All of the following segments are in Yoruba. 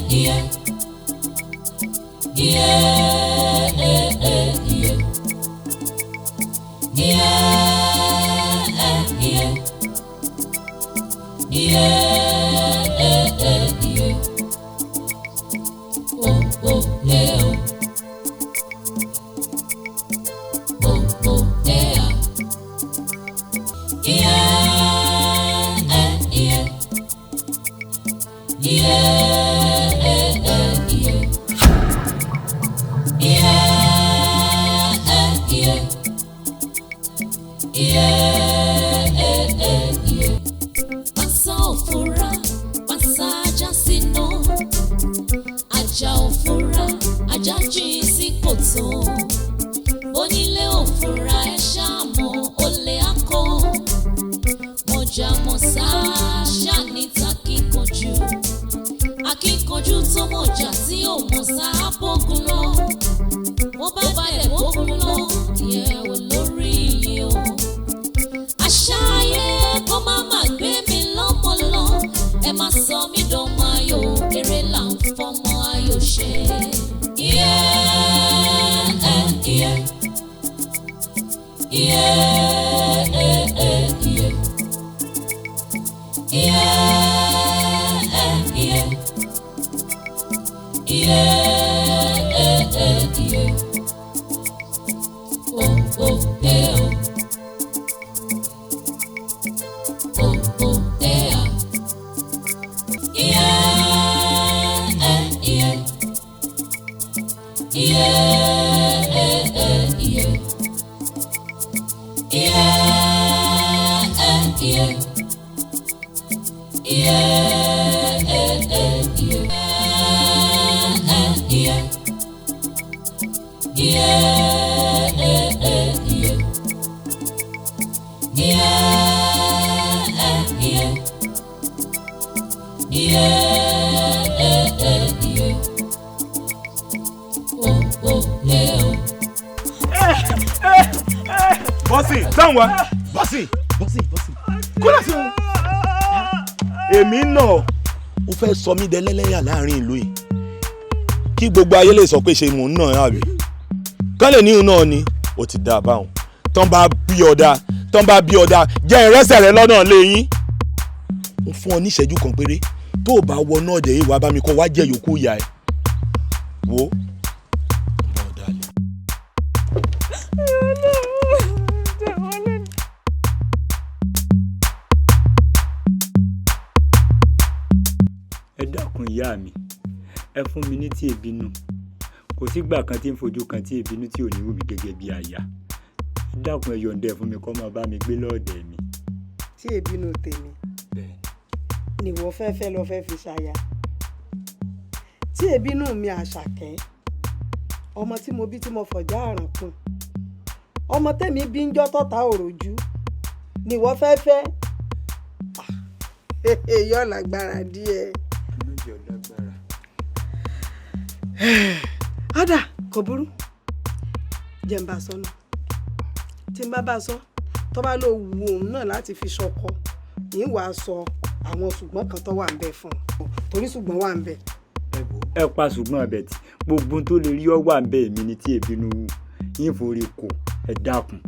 iye. Iye iye. Iye iye. Iye iye. O o e o. O o e a. Iye iye. Iye iye. Iye iye. Iye iye. Pàṣẹ òfúra, pàṣẹ ajá sínú. Ajá òfúra, ajá jí sí kòtò. Onílé òfúra ẹ ṣáàmù olè akọ. Mọ̀jà mọ̀sá ṣá níta kíkanjú. Akíkanjú tó mọ̀jà tí ò mọ̀sá bógun lọ. Wọ́n bá balẹ̀ bógun lọ, ìyẹ̀wò lórí iye o. Àṣà ayé kó má má gbé mi lọ́mọ lọ. Ẹ má sọ mí dánmọ ayò, eré là ń fọmọ ayò ṣe. Iye iye. Iye iye. Iye iye. Iye iye. O o e o. O o e a. Iye iye. Iye iye. Iye iye. Iye iye. Iye. Iye iye. Iye iye. Iye iye. O o e o. Bọ́sì dáhùn wá. Bọ́sì bọ́sì bọ́sì. Kúlẹ̀ sí o. Èmi náà ó fẹ́ sọ mí dẹlẹ́lẹ́yà láàrin ìlú yìí. Kí gbogbo ayé lè sọ pé ṣe mò ń nà ẹ́ àbí. Kán lè níhun náà ni ó ti dá a báwọn. Tán bá bí ọ̀dà tán bá bí ọ̀dà jẹ́ ìrẹsẹ̀ rẹ lọ́nà lé yín. Mo fún ọ ní ìṣẹ́jú kan péré tó o bá wọnú ọ̀dẹ̀ yìí wá bá mi kó wá jẹ́ yòókù ìyá ẹ̀. Wo. Ẹ dákun ìyá mi, ẹ fún mi ní tí ìbínú. Kò sígbà kan tí ń fojú kan tí ìbínú tí ò ní wù mí gẹ́gẹ́ bí aya. Ẹ dákun ẹ yọ̀ǹda ẹ fún mi kó máa bá mi gbé lọ́ọ̀dẹ̀ mi. Tí ìbínú tèmi nìwọ fẹ́fẹ́ lọ fẹ́ fi ṣaya. Tí ìbínú mi Àṣàkẹ́, ọmọ tí mo bí tí mo fọ̀já àràn pọ̀n, ọmọ tèmi bí ń jọ́ tọ́ta òròjú nìwọ fẹ́fẹ́. Yọ̀ lágbára díẹ̀. Ọ̀dà kò burú, jẹ́ ń bá a sọ náà. Tí n bá bá a sọ, tó bá lọ wu òun náà láti fi ṣọkọ, ní wàá sọ àwọn ṣùgbọ́n kan tó wà ń bẹ fún un, torí ṣùgbọ́n wà ń bẹ. Ẹ pa ṣùgbọ́n abẹ tí gbogbo tó lè rí ọ wà ń bẹ èmi ni tí èbínú wù yín forí kò ẹ dákun.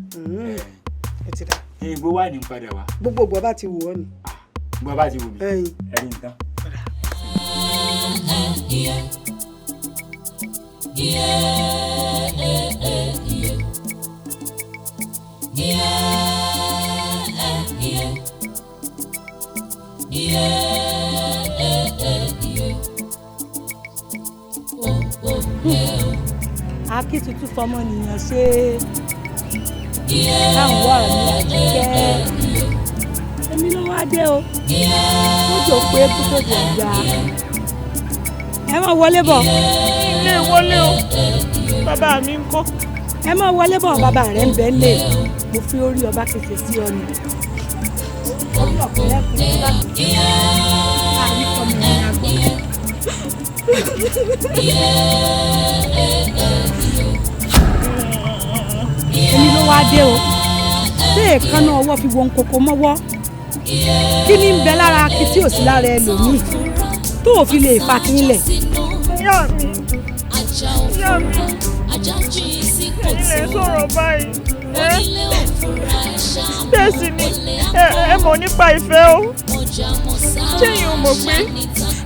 Ẹ ti dà. Ìgbó wà ní padà wá. Gbogbo ìgbọ́ bá ti wù ọ́ ni. Gbọ́ bá ti wù mí. Ẹ̀rí nǹkan. Iye. Iye iye. Iye iye. Iye iye. O o e o. Akíntutù fọmọnìyàn ṣe táwọn wà ní Àjíkẹ́. Èmi ló wá dé o. Lójó pé kú tó di ọ̀gá. Ẹ má wọlé bọ̀. Ilé wọlé o, bàbá mi ń kọ́. Ẹ má wọlé bọ̀, bàbá rẹ̀ ń bẹ lé. Mo fi orí ọba kẹsẹ̀ sí ọ ni. Orí ọ̀pẹ̀rẹ̀ kún un láti àárín ọmọ ẹ̀yìn àgbọ̀. Èmi ló wá dé o. Ṣé èékánná ọwọ́ fi wo nkoko mọ́wọ́? Kí ni ń bẹ lára akí tí ò sí lára ẹlòmíì? Tó o fi lè fa kí n lẹ̀. Ìyá mi, ìyá mi, ẹ̀yin lè sọ̀rọ̀ báyìí. Bẹ́ẹ̀ sì ni ẹ mọ̀ nípa ìfẹ́ o. Ṣẹ́yìn ò mọ̀ pé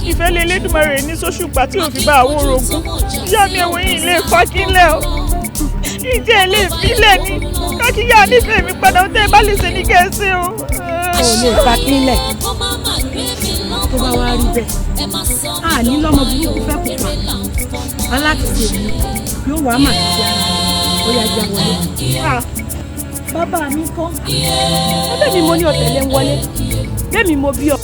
ìfẹ́ lè Elédùmarè ní sóṣùpá tí ò fi bá àwọn orogún. Ìyá mi, ẹ̀wọ̀n yìí lè fa kí n lẹ̀ o. Ìjẹ́ ilé ìbílẹ̀ ni kákíyà nífẹ̀ẹ́ mi padà, ó tẹ́ ẹ bá lè ṣe ní kẹ́sì o. O lè fa kí n lẹ̀. Tó bá wá rí bẹ́ẹ̀, a ní lọ́mọ burúkú fẹ́ pupa alákìsí èmi yóò wá mà sí ara ó yá já wọlé. Bàbá mi kọ́ bẹ́ẹ̀ mi mo ní ọ̀tẹ̀lẹ̀ ń wọlé bẹ́ẹ̀ mi mo bí ọ.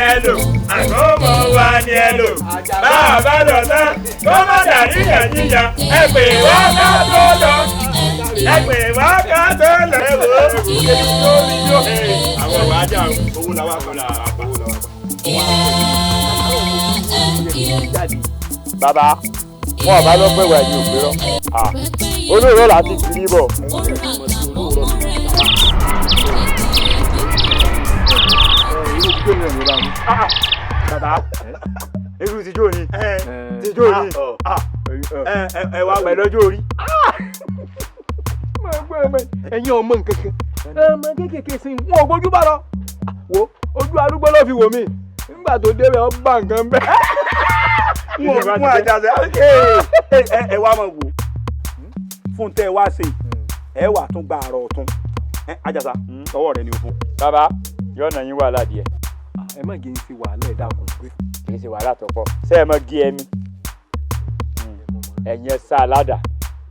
Ẹlò àgọ́mọ wa ni ẹlò bá a bá lọ tán kó má dàrí yànjíyàn, ẹ pè wá ká tó lọ, ẹ pè wá ká tó lọ. Ẹ wò ó àwọn ọ̀rọ̀ ajá owó làwọn akọ̀là àpá. Bàbá wọn ò bá lọ pé wà ní òpérọ olóòrò láti kiri bọ. Bàbá, irú tíjó ni tíjó ni ẹ wá pẹ̀lú ọjọ́ orí. Ẹ̀yin ọmọ nkankan ọmọ kéékèèké sí i wọn ò gbójú bá lọ wo ojú arúgbó ló fi wò mí nígbà tó débẹ̀ ọ bá nǹkan bẹ́ẹ̀. Fún àjàsẹ́ ẹ wá máa wò fún tẹ́ ẹ wá ṣe ẹ wà tún gba àrọ̀ ọ̀tún. Àjàsà, tọwọ́ rẹ ni o fún. Bàbá, yọ̀nà yín wà ládìẹ. Ẹ má gé ń ṣe wàhálà, ẹ dákun. Kì í ṣe wàhálà tó pọ̀, ṣé ẹ mọ gé ẹmí ẹ̀yin ẹ sá aládàá,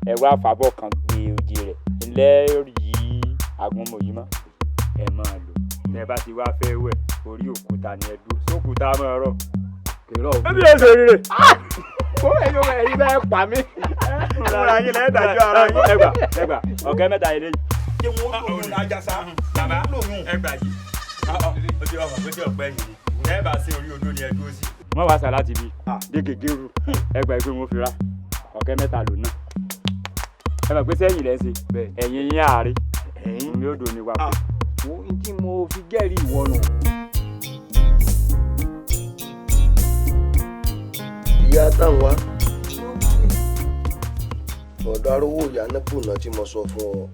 ẹ wá fàbọ̀ kan gbé òjì rẹ̀ ńlẹ́ yìí àgúnmọ̀ yìí mọ́ ẹ máa lò. Tẹ bá ti wá fẹ́ wẹ̀, orí òkúta ni ẹ dúró sókúta máa rọ̀. Kèrò. Ẹbí ẹ ṣe rere. Kó ẹ̀yin ọmọ ẹ̀yin bẹ́ẹ̀ pa mí. Fúnra yín lẹ́ẹ̀ dájú ara yín. Ẹgbà ẹgbà ọ̀kẹ́ mẹ́ta yẹn lẹ́yìn. Kí wọ́n lòun Àjàsà. Bàbá, ẹgbà yìí ó ti wà fún pé ọ̀pẹ yìí ni ẹ bá sí orí odó ni ẹ dúró sí. Wọ́n wá sà láti bí dé gègéru ẹgbà ìpè wọn fi ra ọ̀kẹ́ mẹ́ta lò náà. Ẹ mọ̀ pé sẹ́yìn lẹ́ ń ṣe ẹ̀yìn yín àárẹ̀ ẹ̀yìn mi ò dùn ní wa kù. Wo n tí mo fi jẹ́rìí ìwọ nù. Ìyá táwọn wá ọ̀dọ̀ arówó ìyá nẹ́pùnà tí mo sọ fún ọ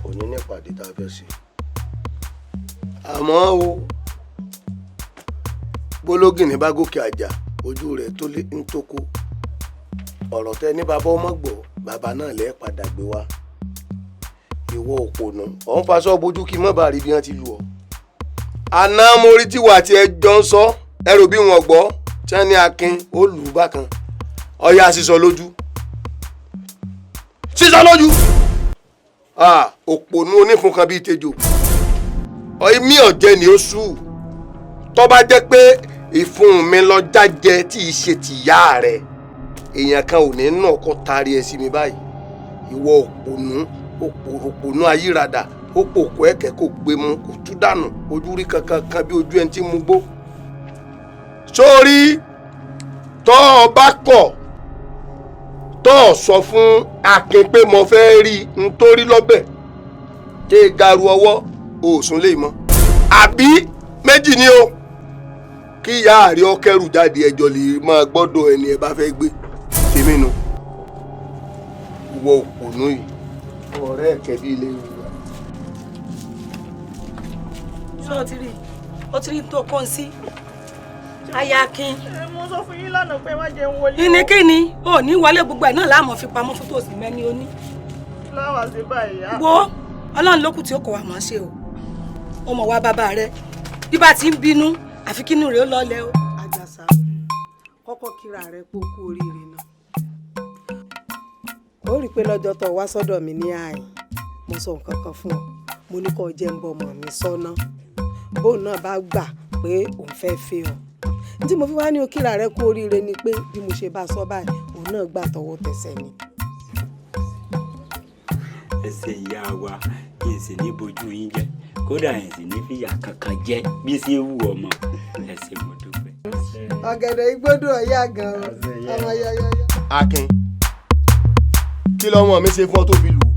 òní nípàdé tá a fẹ́ ṣe. Àmọ́ o, gbólógìní bá gòkè àjà, ojú rẹ̀ tó lé ń tókó. Ọ̀rọ̀ tẹ ní bàbá ọmọ gbọ́, bàbá náà lẹ́ẹ̀ padà gbé wá. Ìwọ òpònú ọ̀hún faṣọ bojú kí mọ́ bá rí bí wọ́n ti lù ọ́. Àná mo rí tíwọ́ àti ẹjọ́ ń sọ ẹrù bí wọn gbọ́ tí wọ́n ní Akin ó lù ú bákan. Ọ̀ya sísọ lójú, sísọ lójú, òpònú onífun kan bíi tejò. Ọ̀mí ọ̀jẹ̀ ni ó sú tó bá jẹ́ pé ìfun mi lọ jájẹ tí í ṣe tìyá rẹ̀, èèyàn kan ò ní nà ọkọ taari ẹ sí mi báyìí. Ìwọ òpònú, òpònú ayírada, ó pòkó ẹ̀kẹ́ kò gbé mu kò tú dànù, ojú rí kankan kan bí ojú ẹni tí mu gbó. Sórí tọ́ ọ bá kọ̀ tọ́ ọ sọ fún Akin pé mo fẹ́ rí n tó rí lọ́bẹ̀ tẹ́ garu ọwọ́ òsùn lè mọ́ àbí méjì ni o, kí ìyá àrí ọkẹrù jáde ẹjọ́ lè máa gbọ́dọ̀ ẹni ẹ bá fẹ́ gbé tèmi nu. Ìwọ òpònú yìí, ọ̀rẹ́ ẹ̀kẹ́ bí ilé ìwà. Ṣé o ti rí o ti rí tó kọ́ sí aya Akin? Mo sọ fún yín lánàá pé má jẹun wọlé. Kíni kíni ò ní wọlé, gbogbo ẹ̀ náà láàmú fi pamọ́ fún tòsí mẹ́ni oní. Láwa ṣe báyìí. Wo, Ọlọ́run ló kù tí ó kọ̀ wá mọ̀ ṣe o. Ó mọ̀ wá bàbá rẹ bí bá ti ń bínú, àfi kínú rẹ̀ ó lọ́lẹ̀ o. Àjàsà, kọ́kọ́ kíra rẹ pé ó kú oríire náà. Ó rí i pé lọ́jọ́ tó wá sọ́dọ̀ mi ní àyìn, mo sọ nǹkan kan fún ọ, mo ní kó jẹ́ ń bọ ọmọ mi sọ́nà bóun náà bá gbà pé òun fẹ́ fẹ́ ọ. Ní tí mo fi wá ní o kíra rẹ kú oríire ni pé bí mo ṣe bá a sọ báyìí, òun náà gbà tọwọ́ tẹsẹ̀ ni. Ẹsẹ̀ ìyá wa, yìí sì ní bojú yín jẹ, kódà yìí sì ní fìyà kankan jẹ bí ṣe wù ọmọ. Ẹsẹ̀ mo dúpẹ́. Ọ̀gẹ̀dẹ̀ igbódò ọ̀yá gan-an ọmọ yọyọyọ. Akin, Kí lọmọ mi ṣe fún ọ tó fi lù ú?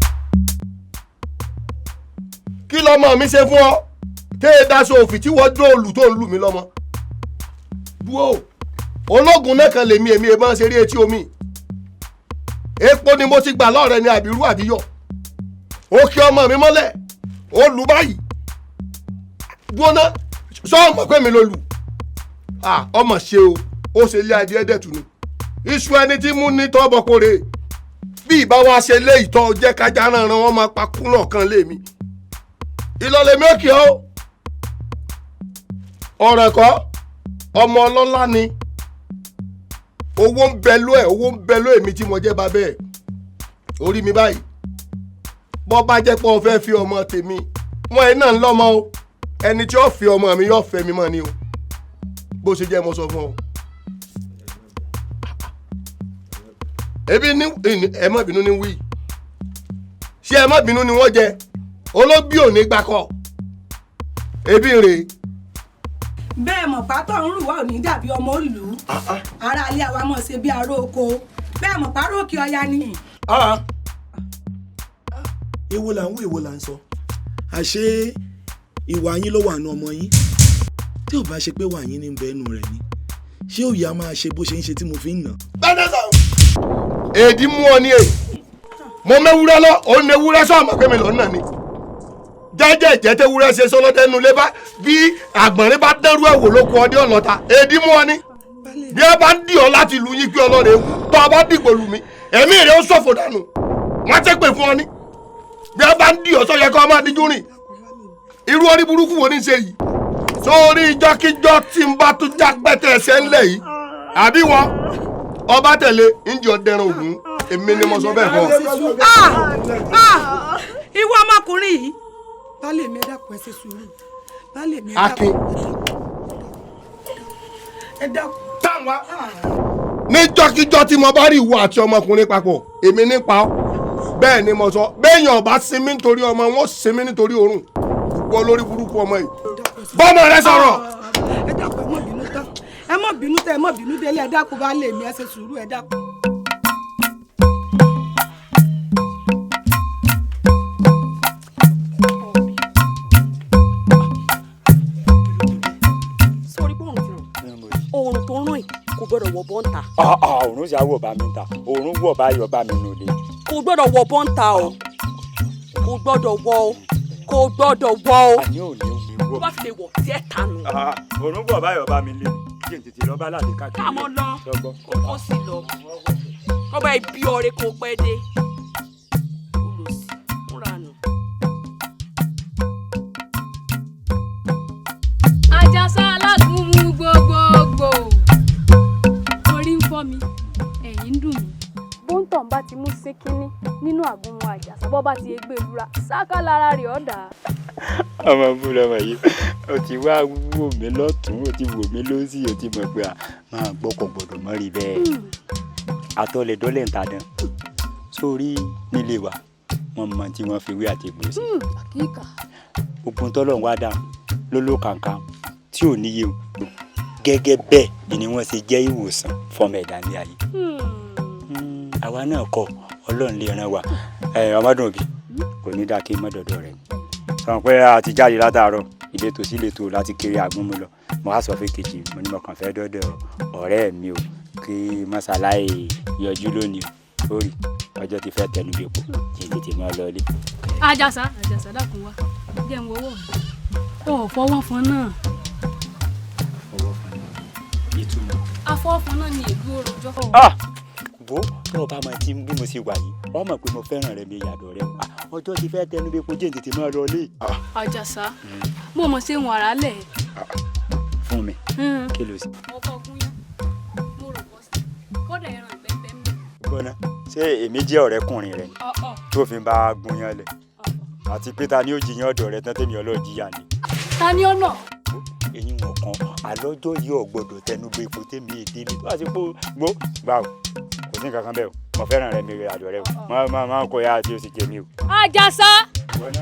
Kí lọmọ mi ṣe fún ọ tẹ́ ẹ daṣọ òfì tí wọ́n dóòlù tó ń lù mí lọ́mọ? Dúró, ológun náà kan lèmi èmi èèmọ̀ ṣe rí etí omi. Epo ni mo ti gbà lọ́rẹ̀ ni àbírú àbíyọ̀. Ó kí ọmọ mi mọ́lẹ̀, ó lù báyìí. Dúró ná, sọ ọmọ pé mi ló lù. Ọmọ ṣe o, ó ṣe ilé adìẹ dẹ̀tù ni. Iṣu ẹni tí mú ní tọ́ bọ̀kọ̀rẹ́. Bí ìbá wa ṣe lé ìtọ́ jẹ́ kájà ránran wọn máa pa kúnlọ̀ kan lé mi. Ìlọlẹ̀ mi ò kí ọ́. Ọ̀rọ̀ ẹ̀kọ́, ọmọ ọlọ́lá ni. Owó ń bẹ ló ẹ̀, owó ń bẹ ló èmi tí mo jẹ́ bàbá ẹ̀. Orí mi báyìí. Bọ́ bá jẹ́ pé o fẹ́ fi ọmọ tèmi, wọ́n ẹ̀ náà ń lọ́mọ o. Ẹni tí ó fi ọmọ mi yóò fẹ́ mi mọ́ ni o. Bó ṣe jẹ́ mo sọ fún ọ. Ebi ní ẹ má bínú ní wí. Ṣé ẹ má bínú ni wọ́n jẹ? Olóbí ò ní gbakọ̀. Ebi rèé. Bẹ́ẹ̀ mọ̀ pátọ̀ ń rù wá ò ní dàbí ọmọ òlù. Ara ilé àwa mọ̀ ṣe bí aró oko. Bẹ́ẹ̀ mọ̀ páró òkè ọya ni. Èwo là ń wí, èwo là ń sọ? Àṣé ìwà yín ló wà nù ọmọ yín? Tí ò bá ṣe pé wà yín ní bẹ́ẹ̀nu rẹ̀ ni, ṣé òye a máa ṣe bó ṣe ń ṣe tí mo fi ń nà? Bẹ́ẹ̀ sọ. Èdè mú ọ ní èyí. Mo mẹ́wúrẹ́ lọ, òun ní ewúrẹ́ sọ àmọ́ pé mi lọ́nà ni. Jẹ́jẹ́ ìjẹ́tẹ́wúrẹ́ ṣe sọlọ́dẹ́nu lé bá bí àgbọ̀nrín bá dẹ́rú ẹ̀ wò lóko ọdẹ ọlọ́ta. Èdè mú ọ ní. Bí ẹ bá ń dì ọ láti lu yín pé ọlọ́rẹ̀ ewu, tọ́ ọ bá dìgbò lù mí, ẹ̀mí rẹ̀ ó ṣòfò dànù. Wọ́n ti pè fún ọ ní. Bí ẹ bá ń dì ọ sọ yẹ kó máa díjú rìn. Irú orí burúkú wo ní ṣe yìí? Sórí ìjọ́kíjọ́ tí n bá tún já pẹ́tẹ́ ẹsẹ̀ ńlẹ̀ yìí. Àbí wọ́n ọba tẹ̀lé ǹjẹ́ ọdẹran ògún, èmi ni mo sọ bẹ́ẹ̀ fún ọ. Ìwọ ọmọkùnrin yìí. Baálé mi ẹ dákun ẹ ṣe sùúrù. Baálé mi ẹ dákun. Akin. Ẹ dákun. Táwa. Níjọ́kíjọ́ tí mo bá rí ìwọ àti ọmọkùnrin papọ̀, èmi nípa ọ́. Bẹ́ẹ̀ ni mo sọ, béèyàn ọba sinmi nítorí ọmọ, wọn sinmi nítorí òórùn. Ìwọ lórí burúkú ọmọ yìí. Bọ́mọ rẹ sọ̀rọ̀. Ẹ dákun ẹ má bínú tán. Ẹ má bínú tán, ẹ má bínú délé, ẹ dákun baálé mi ẹ ṣe sùúrù, ẹ dákun. Sórí bọ́ọ̀rùn ti ràn, oòrùn tó ràn yìí kò gbọ́dọ̀ wọ̀ bọ́ǹta. Òòrùn ṣe àwọ̀ bá mi ta, òòrùn wọ̀ báyọ̀ bá mi nù lé. Kò gbọ́dọ̀ wọ̀ bọ́ǹta o, kò gbọ́dọ̀ wọ̀ o, kò gbọ́dọ̀ wọ̀ o. Àní ò ní wọ̀. Tó bá fi lè wọ̀ tí ẹ ta nù. Òòrùn wọ̀ báyọ̀ bá mi lé, kí n tètè lọ bá láti káàkiri. Ká mọ lọ, kó sì lọ, kọ́ba ibi ọ̀rẹ́ kò pẹ́ dé. Olùsí múra nù. Àjàsá alágúnmu gbogbogbò, orí ń fọ́ mi, ẹ̀yìn ń dùn mí. Bóńtàn bá ti mú sékíní nínú àgúnmu Àjàsá, bọ́ bá ti gbé lura sáká lára rẹ̀ ọ̀dà. Ọmọ búra ọmọ yìí, o ti wá wò mí lọ́tún, o ti wò mí lọ́sì, o ti mọ̀ pé a máa gbọ́kọ̀ gbọ́dọ̀ mọ́ rí bẹ́ẹ̀. Àtọ̀lẹ̀dọ́lẹ̀ ń ta dán. Sórí nílé wa, wọ́n mọ tí wọ́n fi wé àti egbò sí. Àkíkà. Ogun tọ́lọ̀ ń wá dáhùn lóló kàǹkà tí ò níye o. Gẹ́gẹ́ bẹ́ẹ̀ ni wọ́n ṣe jẹ́ ìwòsàn fọmọ ẹ̀dá ní ayé. Àwa náà kọ́ Ọlọ́run lè ràn wá. Ọmọdún òbí kò ní dáa kí n mọ́ dọ̀dọ̀ rẹ̀ ni. Sọ pé a ti jáde látàárọ̀, ìletò sí ìletò láti kiri àgúnmu lọ. Mo wá sọ fún kejì, mo ní mo kàn fẹ́ dọ́dọ̀ ọ̀rẹ́ mi o, kí mọ́sálàyé yọjú lónìí o. Ó rí ọjọ́ ti fẹ́ tẹnu bí epo, kí n tètè máa lọ ilé. Àjàsá, Àjàsá dákun wá, jẹ́ n wo owó mi. O ò fọwọ́ fọn náà. Fọwọ́ fọn náà, ìtumọ̀. Afọwọ́fọn náà ni èlú òròjọ́. Wo tó o bá máa ti bí mo ṣe wà yìí, ọ mọ̀ pé mo fẹ́ràn rẹ mi ìyàdọ̀ rẹ. Ọjọ́ ti fẹ́ tẹnu bí epo, jẹ́ n tètè máa lọ ilé. Àjàsá, mo mọ̀ ṣe wọn àrà lẹ̀. Fún mi, kí ló ṣe? Mo kọ́ gúnyán, mo rò bọ́ sí, kódà ẹran ìgbẹ́ńbẹ́ mi. Gbọ́ná, ṣé èmi jẹ́ ọ̀rẹ́kùnrin rẹ ni tó fi bá gúnyán lẹ̀? Àti pé ta ni ó jiyàn ọ̀dọ̀ rẹ tán tèmi ọlọ́ọ̀jìyà ni? Ta ni ọ̀nà? Eyín wọn kan, àlọ́jọ́ yìí ò gbọ́dọ̀ tẹnu bọ epo tèmi èdè mi. Tó bá ti pò gbó gbà o, kò sí nǹkan kan bẹ́ẹ̀ o. Mo fẹ́ràn rẹ mi rẹ àjọ rẹ o. Má kọ ya àti oṣù jẹ mi o. Àjàsá,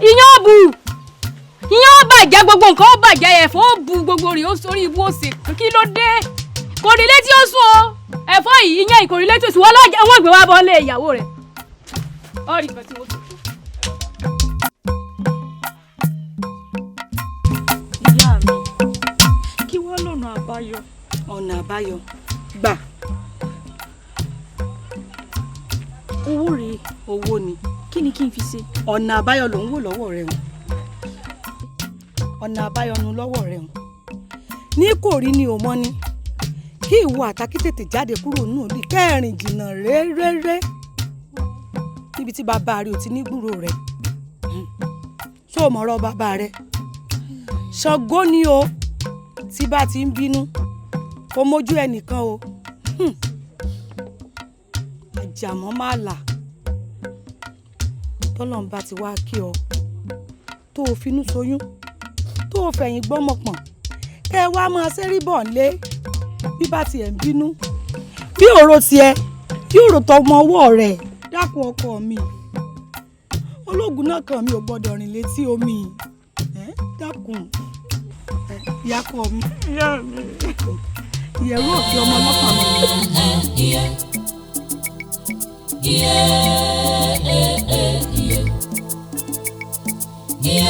iyán bù, iyán bàjẹ́, gbogbo nǹkan ó bàjẹ́, ẹ̀fọ́ ó bu gbogbo rẹ̀ ó sórí ibú ó sì kí ló dé? Kò rí létí ó sùn o. Ẹ̀fọ́ yìí, iyán yìí kò rí létí ó sùn. Wọ́n lọ́jọ́ wọ́n gbé wá bọ́ lé ìyàwó rẹ̀. Ọ̀rì kan tí wọ́n tó fún. Ìyá mi, kí wàá lọ́nà àbáyọ? Ọ̀nà àbáyọ gbà. Owó rèé. Owó ni. Kí ni kí n fi ṣe? Ọ̀nà àbáyọ ló ń wò lọ́wọ́ rẹ o. Ọ̀nà àbáyọ nu lọ́wọ́ rẹ o. Ní kò rí ni ò mọ́ ni. Kí ìwọ àtàkì tètè jáde kúrò nínú ìlú kẹrin jìnnà réréré níbi tí bàbá rẹ ò ti ní gbúrò rẹ. Ṣó o mọ̀rọ̀ bàbá rẹ? Ṣàngó ni o, tí bá ti ń bínú kò mójú ẹnìkan o. Àjàmọ́ má là tọ́lọ́run bá ti wá kí ọ tó o finú soyún tó o fẹ̀yìn gbọ́mọ pọ̀n kẹ́ ẹ wá máa ṣẹ́rí bọ̀ ńlé bí bá tiẹ̀ ń bínú bí òró tiẹ̀ bí òró tọmọ ọwọ́ rẹ̀. Dákun ọkọ mi, ológun náà kàn mí ò gbọ́dọ̀ rìn létí omi. Dákun ìyá kọ mi. Ìyá mi. Ìyẹ̀rú òkè ọmọ ọlọ́pàá mi. Iye iye iye iye iye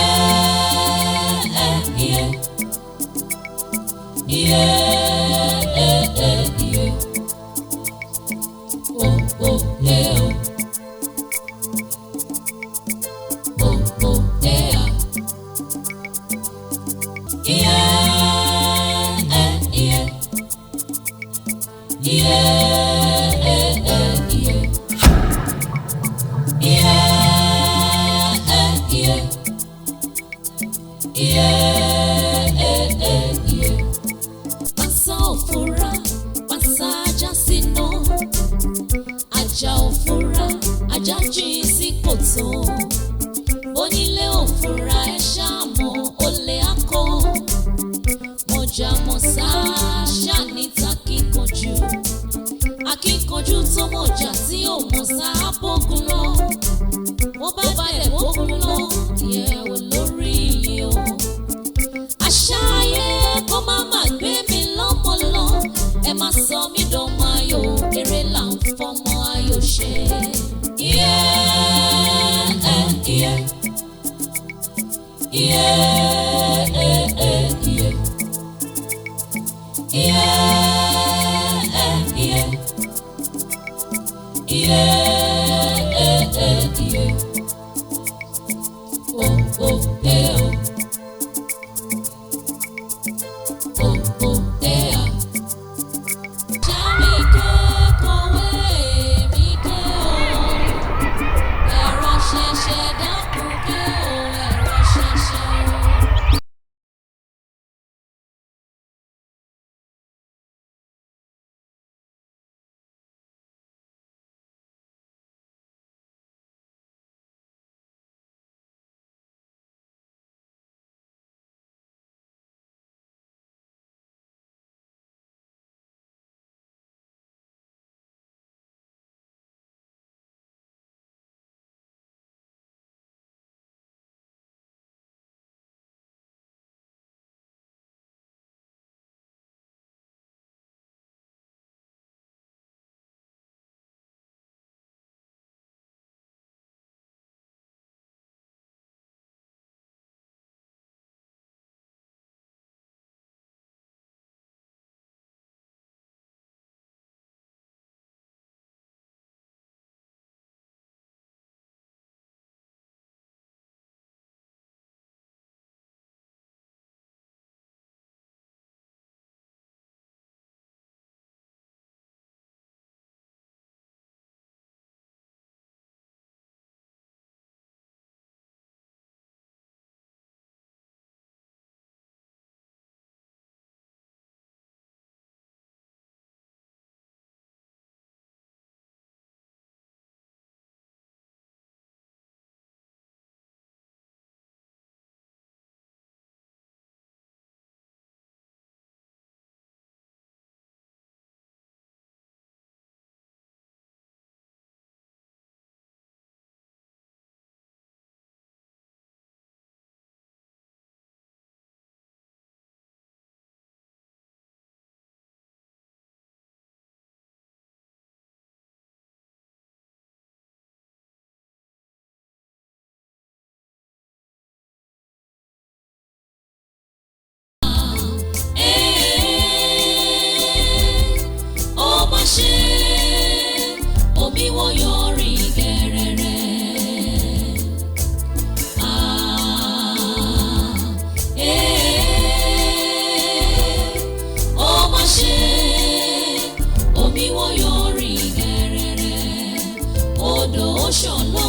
iye iye o o e o o o e a iye iye iye iye iye iye iye iye. Pàṣẹ òfurá, pàṣẹ ajá sínú. Ajá òfurá, ajá jìn sí kòtò. Onílé òfurá ẹ ṣáàmù olè akọ. Mọ̀jà mọ̀sá ṣáà níta kíkanjú. Akíkanjú tó mọ̀jà tí ò mọ̀sá bógun lọ. Wọ́n bá balẹ̀ bógun lọ, ìyẹn ò lórí yìí o. Àṣà ayé kó má má gbé mi lọ́mọ lọ. Ẹ má sọ mí dánmọ ayò, eré là ń fọmọ ayò ṣe. Iye iye iye iye iye iye iye iye o o e o. O o e a. Jàmíkẹ́ kọ̀wé mi ké o. Ẹ̀rọ ṣẹ̀ṣẹ̀ dákun ké o. Ẹ̀rọ ṣẹ̀ṣẹ̀ o.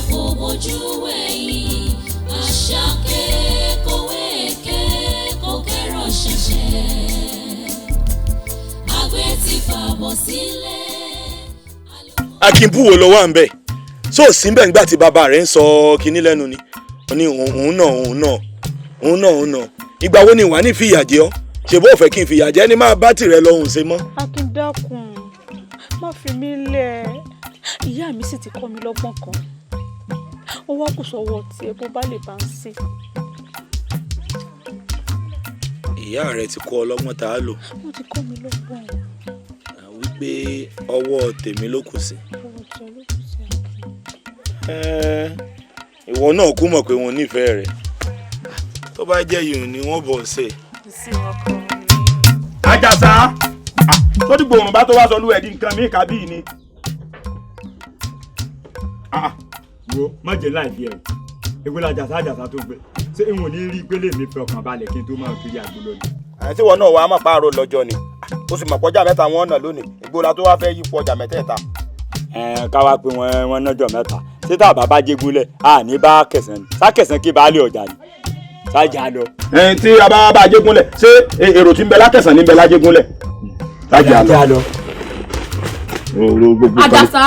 kò bójú wẹ̀yìn. Àṣàkẹ́ kòwé ké kò kẹ́rọ̀ ṣẹ̀ṣẹ̀. Àgbẹ̀ ti fàbọ̀ sílẹ̀. Akínbù wo ló wà ń bẹ̀ so síbẹ̀ nígbà tí bàbá rẹ̀ ń sọ kinní lẹ́nu ni ó ní òun náà òun náà òun náà òun náà ìgbà wo ni wàá ní fìyà jẹ ọ́ ṣe bó fẹ́ kí n fìyà jẹ ni máa bá tìrẹ lọ́hùn ṣe mọ́. Akin dákun, má fi mí lẹ̀. Ìyá mi sì ti kọ́ mi lọ́gbọ́n kan, ó wá kù sọ́wọ́ tiẹ̀ bó bá lè bá ń ṣe. Ìyá rẹ ti kọ́ ọlọ́gbọ́n tá a lò. Wọ́n ti kọ́ mi lọ́gbọ́n. Wípé ọwọ́ tèmi ló kù sí. Ọwọ́ tiẹ̀ ló kù sí, Akin. Ìwọ náà kú mọ̀ pé wọn nífẹ̀ẹ́ rẹ̀, tó bá jẹ́ yìí ni wọ́n bọ̀ ṣe. Àjàsá tó dìgbò òrùn bá tó wá sọ lú ẹ̀ di nǹkan mí kábíyì ni. Wo má jẹ́ láì fi ẹ̀ o, èwo la Àjàsá Àjàsá tó gbé, ṣé n ò ní rí gbélé mi fi ọkàn balẹ̀ kí n tó máa kiri àgbo lọ ni. Àti ìwọ náà wàá mọ̀ páàrọ̀ lọ́jọ́ ni, ó sì mọ̀ pọ́jà mẹ́ta wọn náà lónìí, ìgbóra tó wá fẹ́ yípo ọjà mẹ́tẹ̀ẹ̀ta. Ẹ ká wá pé wọn nájọ mẹ́ta, ṣé tá a bá bá jégúnlẹ̀ a ní bá kẹsàn-án ni sákẹsàn kí baálé ọjà ni sájà lọ. Ẹn tí a bá bá jégúnlẹ̀, ṣé èrò tí ń bẹ lákẹsàn ní ń bẹ lájégúnlẹ̀? Sájà lọ. Àjàsá.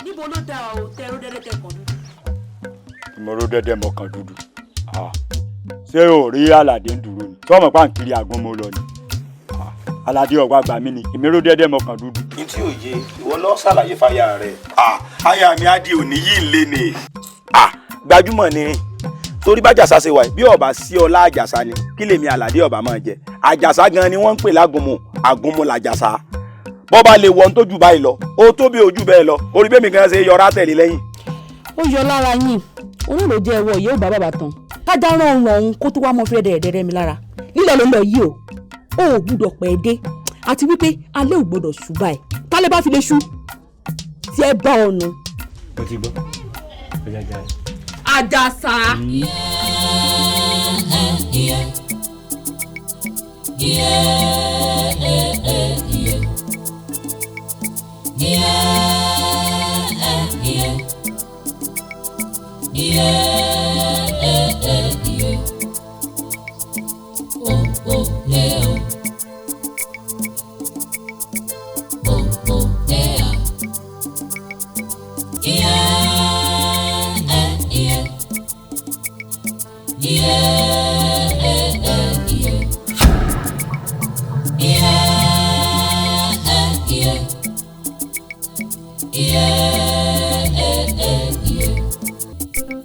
Níbo ló dá o tẹrú dẹdẹ tẹkàn dúdú? Mo ró dẹdẹ mọkàn dúdú. Ṣé o rí Àlàdé ń dúró ni? Sọ́mọ̀ pàǹkiri àgún mo lọ ni. Àlàdé ọ̀gbà gbà mí ni, èmi ró dẹdẹ mọkàn dúdú. Ní tí òye, ìwọ lọ ṣàlàyé fáyà rẹ. Aya mi á di òní yìí ń lé ni. Gbajúmọ̀ ni torí bájàsá ṣe wà bí ọba sí ọlá Àjàsá ni kí lèmi Àlàdé ọba máa jẹ. Àjàsá gan ni wọ́n ń pè lágúnmu, àgúnmu làjàsá. Bọ́ bá lè wọ́n tó jù báyìí lọ, ó tó bí ojú bẹ́ẹ̀ lọ, orí bẹ́ẹ̀ mi gan ṣe yọra tẹ̀lé lẹ́yìn. Ó yọ lára yín, òun ló jẹ́ ẹwọ́ yóò bá bàbá tán. Kájà rán òun ọ̀hún kó tó wá mọ́ fẹ́rẹ́ dẹ̀rẹ̀dẹ̀rẹ̀ mi lára. Lílọ ló ń lọ yìí o, ó ò gbúdọ̀ pẹ́ dé, àti wípé alẹ́ ò gbọ́dọ̀ ṣú báyìí. Tálẹ́ bá fi lè ṣú, tí ẹ bá ọ̀nà. Mo ti gbọ́, ó yá jáde. Àjàsá.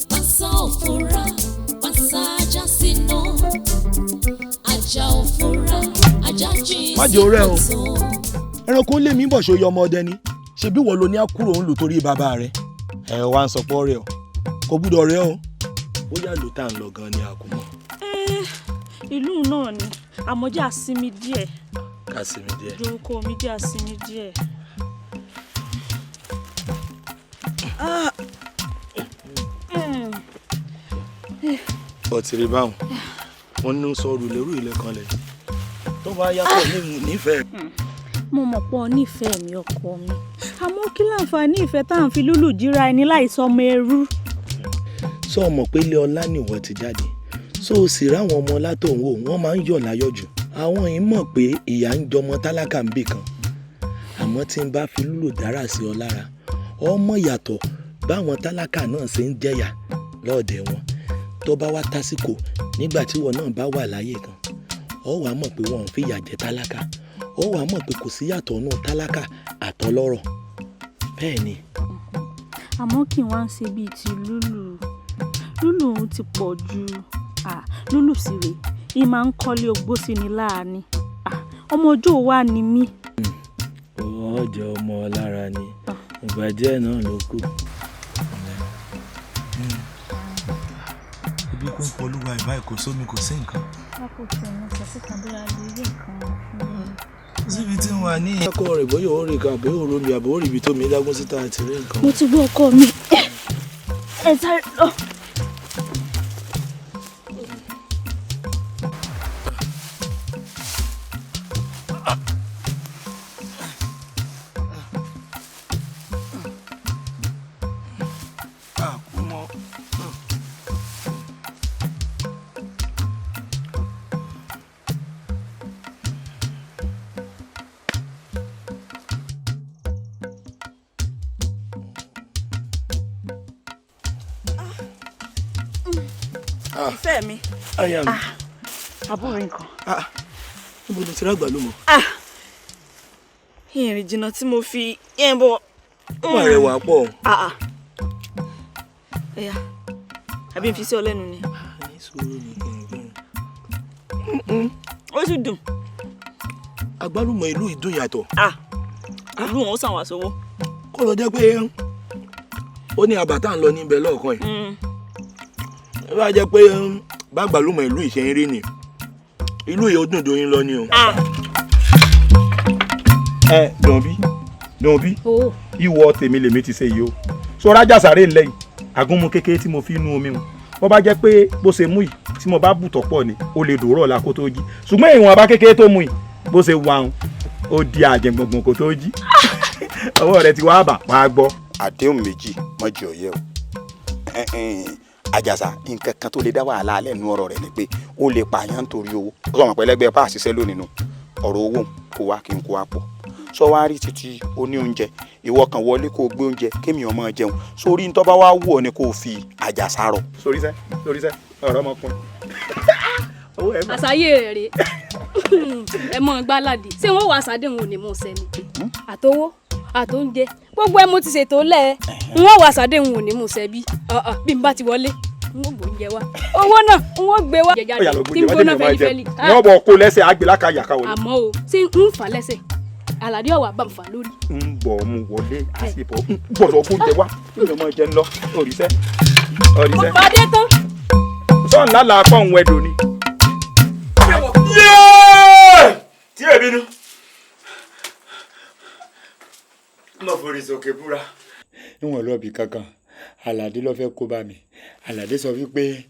Pàṣán òfúra, pàṣán ajá síná. Ajá òfúra, ajá jí Má sí jẹ́ orẹ́ o. kòtò. Ẹranko ń lé mi bọ̀ ṣe oyè ọmọ ọdẹ ni, ṣebí wọ́n lo ní àkúrò ń lò torí bàbá rẹ̀. Ẹ wá ń sọ pé ọ̀rẹ́ o, kò gbúdọ̀ rẹ́ o. Bóyá ló tá à ń lọ gan ni a kò mọ̀. Ìlú náà ni, àmọ́ jẹ́ àsinmi díẹ̀. Ká sinmi díẹ̀. Dorúkọ mi jẹ́ àsinmi díẹ̀. Ọtí rí báwọn, wọn ní sọ rúlẹ̀rú ilẹ̀ kan lẹ̀. Tó bá yàtọ̀ nífẹ̀ẹ́. Mo mọ̀ pé o nífẹ̀ẹ́ mi ọkọ mi, àmọ́ kí láǹfààní ìfẹ́ tá à ń fi lúlù jíra ẹni láìsọ ọmọ ẹrú. Sọ mọ̀ pé ilé ọlá nìwọ ti jáde, so o sì ráwọn ọmọ ọlá tó ń wò wọ́n máa ń yọ̀ láyọ̀ jù. Àwọn yìí mọ̀ pé ìyà ń jọmọ tálákà ń bì kan, àmọ́ tí n bá fi lúlù dára sí ọ lára, ọmọ yàtọ̀ báwọn tálákà náà ṣe ń jẹ̀yà lọ́ọ̀dẹ̀ wọn. Tó bá wá tásìkò nígbà tí wọn náà bá wà láyé kan, ọ wàá mọ̀ pé wọn ò fìyà jẹ tálákà, ọ wàá mọ̀ pé kò sí yàtọ̀ nù tálákà àtọlọ́rọ̀. Bẹ́ẹ̀ ni. Àmọ́ kí n wá ń ṣe bíi ti lúlù. Lúlù òun ti pọ̀ ju lúlù sí rè é, máa ń kọ́lé ogbó sí ni láàánú. Ọmọ ọjọ́ wa ni mí. Ọjọ́ ọmọ lára ni, ìgbà díẹ̀ náà ló kù. Ibi kò ń polúwa ìbáyìí, kò sómi, kò sí nǹkan. Síbi tí wọ́n wà ní. Akọ rẹ̀ bóyá ó rí kan àbí ó romi àbí ó rí ibi tó mi dágún síta àti rí nǹkan. Mo ti gbọ́ ọkọ mi. Ẹ sáré lọ. Àkúmọ. Ìfẹ́ mi. Aya mi. Àbúrò nǹkan. Níbo ló ti rí àgbálùmọ̀? Ìrìn jìnnà tí mo fi yẹn bọ̀. Wà rẹwà pọ̀. Ẹ̀yà, àbí n fi sí ọ lẹ́nu ni. Ní sùúrù ní kẹ̀kẹ́. Ó sì dùn. Àgbálùmọ̀ ìlú ìdùn yàtọ̀. Ìlú wọn ó sàn wá sówó. Kó lọ jẹ́ pé ó ní àbàtà ń lọ níbẹ̀ lọ́ọ̀kan yìí. Ẹ bá jẹ́ pé bàgbàlùmọ̀ ìlú ìṣe ń rí ni ìlú yìí ó dùn doyin lọ ni o. Ẹ dùnbí dùnbí ìwọ tèmi lèmi ti ṣe yìí o sọ rájà sáré ńlẹ yìí àgúnmu kékeré tí mo fi inú omi mu bó bá jẹ́ pé bó ṣe mú yìí tí mo bá bù tọ́pọ̀ ni ó lè dòrọ̀ ọ̀la kó tó jí ṣùgbọ́n ìwọ̀n abá kékeré tó mú yìí bó ṣe wà ń ó di àjẹgbọ̀ngbọ̀n kó tó jí ọwọ́ rẹ ti wá bà wá gbọ́. Àdéhùn méjì mọ́jì ọ̀yẹ́ o. Àjàsà nǹkan kan tó lè dá wàhálà alẹ́ nu ọ̀rọ̀ rẹ̀ ni pé ó lè pààyàn nítorí owó. Ó sọ wọn pé ẹlẹ́gbẹ́ pa àṣìṣe lónìí nu ọ̀rọ̀ owó kó wá kí n kó wá pọ̀. Sọ wá rí títí ó ní oúnjẹ ìwọ kan wọlé kó o gbé oúnjẹ kémi ọmọ jẹun sórí ń tọ́ba wá wù ọ́ ni kó o fi Àjàsà rọ. Sórí sẹ́ sórí sẹ́ ọ̀rọ̀ ọmọkùnrin. Àṣàyè rẹ̀ rèé ẹ mọ̀ gbáládì ṣé wọ́n wàá ṣàdéhùn òní mú sẹ́ni àtowó àtóúnjẹ gbogbo ẹ mo ti ṣètò lẹ n ó wàá ṣàdéhùn òní mú sẹ́bí bí n bá ti wọlé n ó gbóúnjẹ wá owó náà n ó gbé wá tí ń gbóná fẹlifẹli. Ní ọ̀bọ̀ kó lẹ́sẹ̀ àgbélá ka yàká wọlé. Àmọ́ o ṣé ń fà lẹ́sẹ̀ Àlàdé ọ̀wà bá ń fà lórí. Ń bọ̀ mu wọlé àṣepọ̀ ń gbọ́dọ̀ kó jẹ wá kí ni ọmọ jẹ ń lọ òrìṣẹ́ òrìṣẹ́. Mo pàdé tán. Sọ̀n lálàá pọ̀ ń wẹ̀dọ̀ ni. Tí èmi nu mo forí sókè búra. Níwọ̀n lọ́ọ̀bì kankan Àlàdé ló fẹ́ kó bá mi. Àlàdé sọ wípé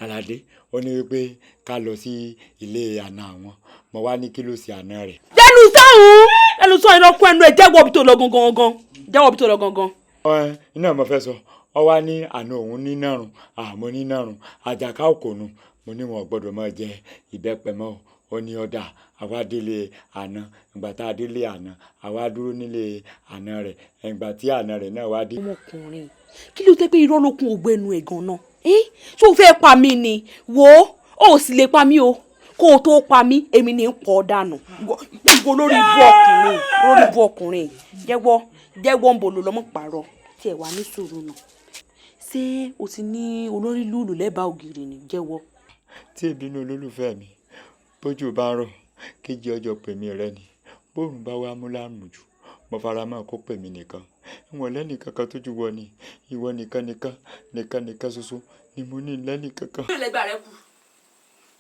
Àlàdé ó ní wípé ká lọ sí ilé àna àwọn mo wá ní kí ló ṣe àna rẹ̀. Jẹ́nu sọ́hún ẹnu sọ iná kún ẹnu ẹ̀ jẹ́wọ́ bí tó lọ gangan gangan jẹ́wọ́ bí tó lọ gangan. Ẹ iná mo fẹ́ sọ ọ wá ní àna òun ní nàrùn àmọ́ ní nàrùn àjàká òkòònù mo ní wọn ò gbọ́dọ̀ máa jẹ ìbẹ́pẹ mọ́ ó ní ọ̀dà àwa délé àná ìgbà tá a délé àná àwa dúró nílé àná rẹ̀ ìgbà tí àná rẹ̀ náà wá dé. Ọmọkùnrin kí ló dé pé irọ́ ló kún ògbẹ́nu ẹ̀ gan-an ṣé o fẹ́ pa mí ni wò ó ò sì lè pa mí o kó o tó pa mí èmi ní pọ̀ dànù gbogbo lórí ibú ọkùnrin lórí ibú ọkùnrin jẹ́wọ́ jẹ́wọ́ ń bò ló lọ́mọ pààrọ̀ tí ẹ̀ wá ní sùúrù nù ṣé o ti ní olórí lùlù lẹ́bàá ògiri ni jẹ́wọ́. Tí ìbínú olólùfẹ́ mi bójú bá ń rọ̀ kéjì ọjọ́ pèmí rẹ ni bóòrùn bá wá mú láàmú jù mo fara mọ́ kó pèmí nìkan ìwọ̀n lẹ́nì kankan tó ju wọ ni ìwọ nìkan nìkan nìkan nìkan ṣoṣo ni mo ní lẹ́nì kankan. Bí ẹlẹgbẹ́ rẹ kù.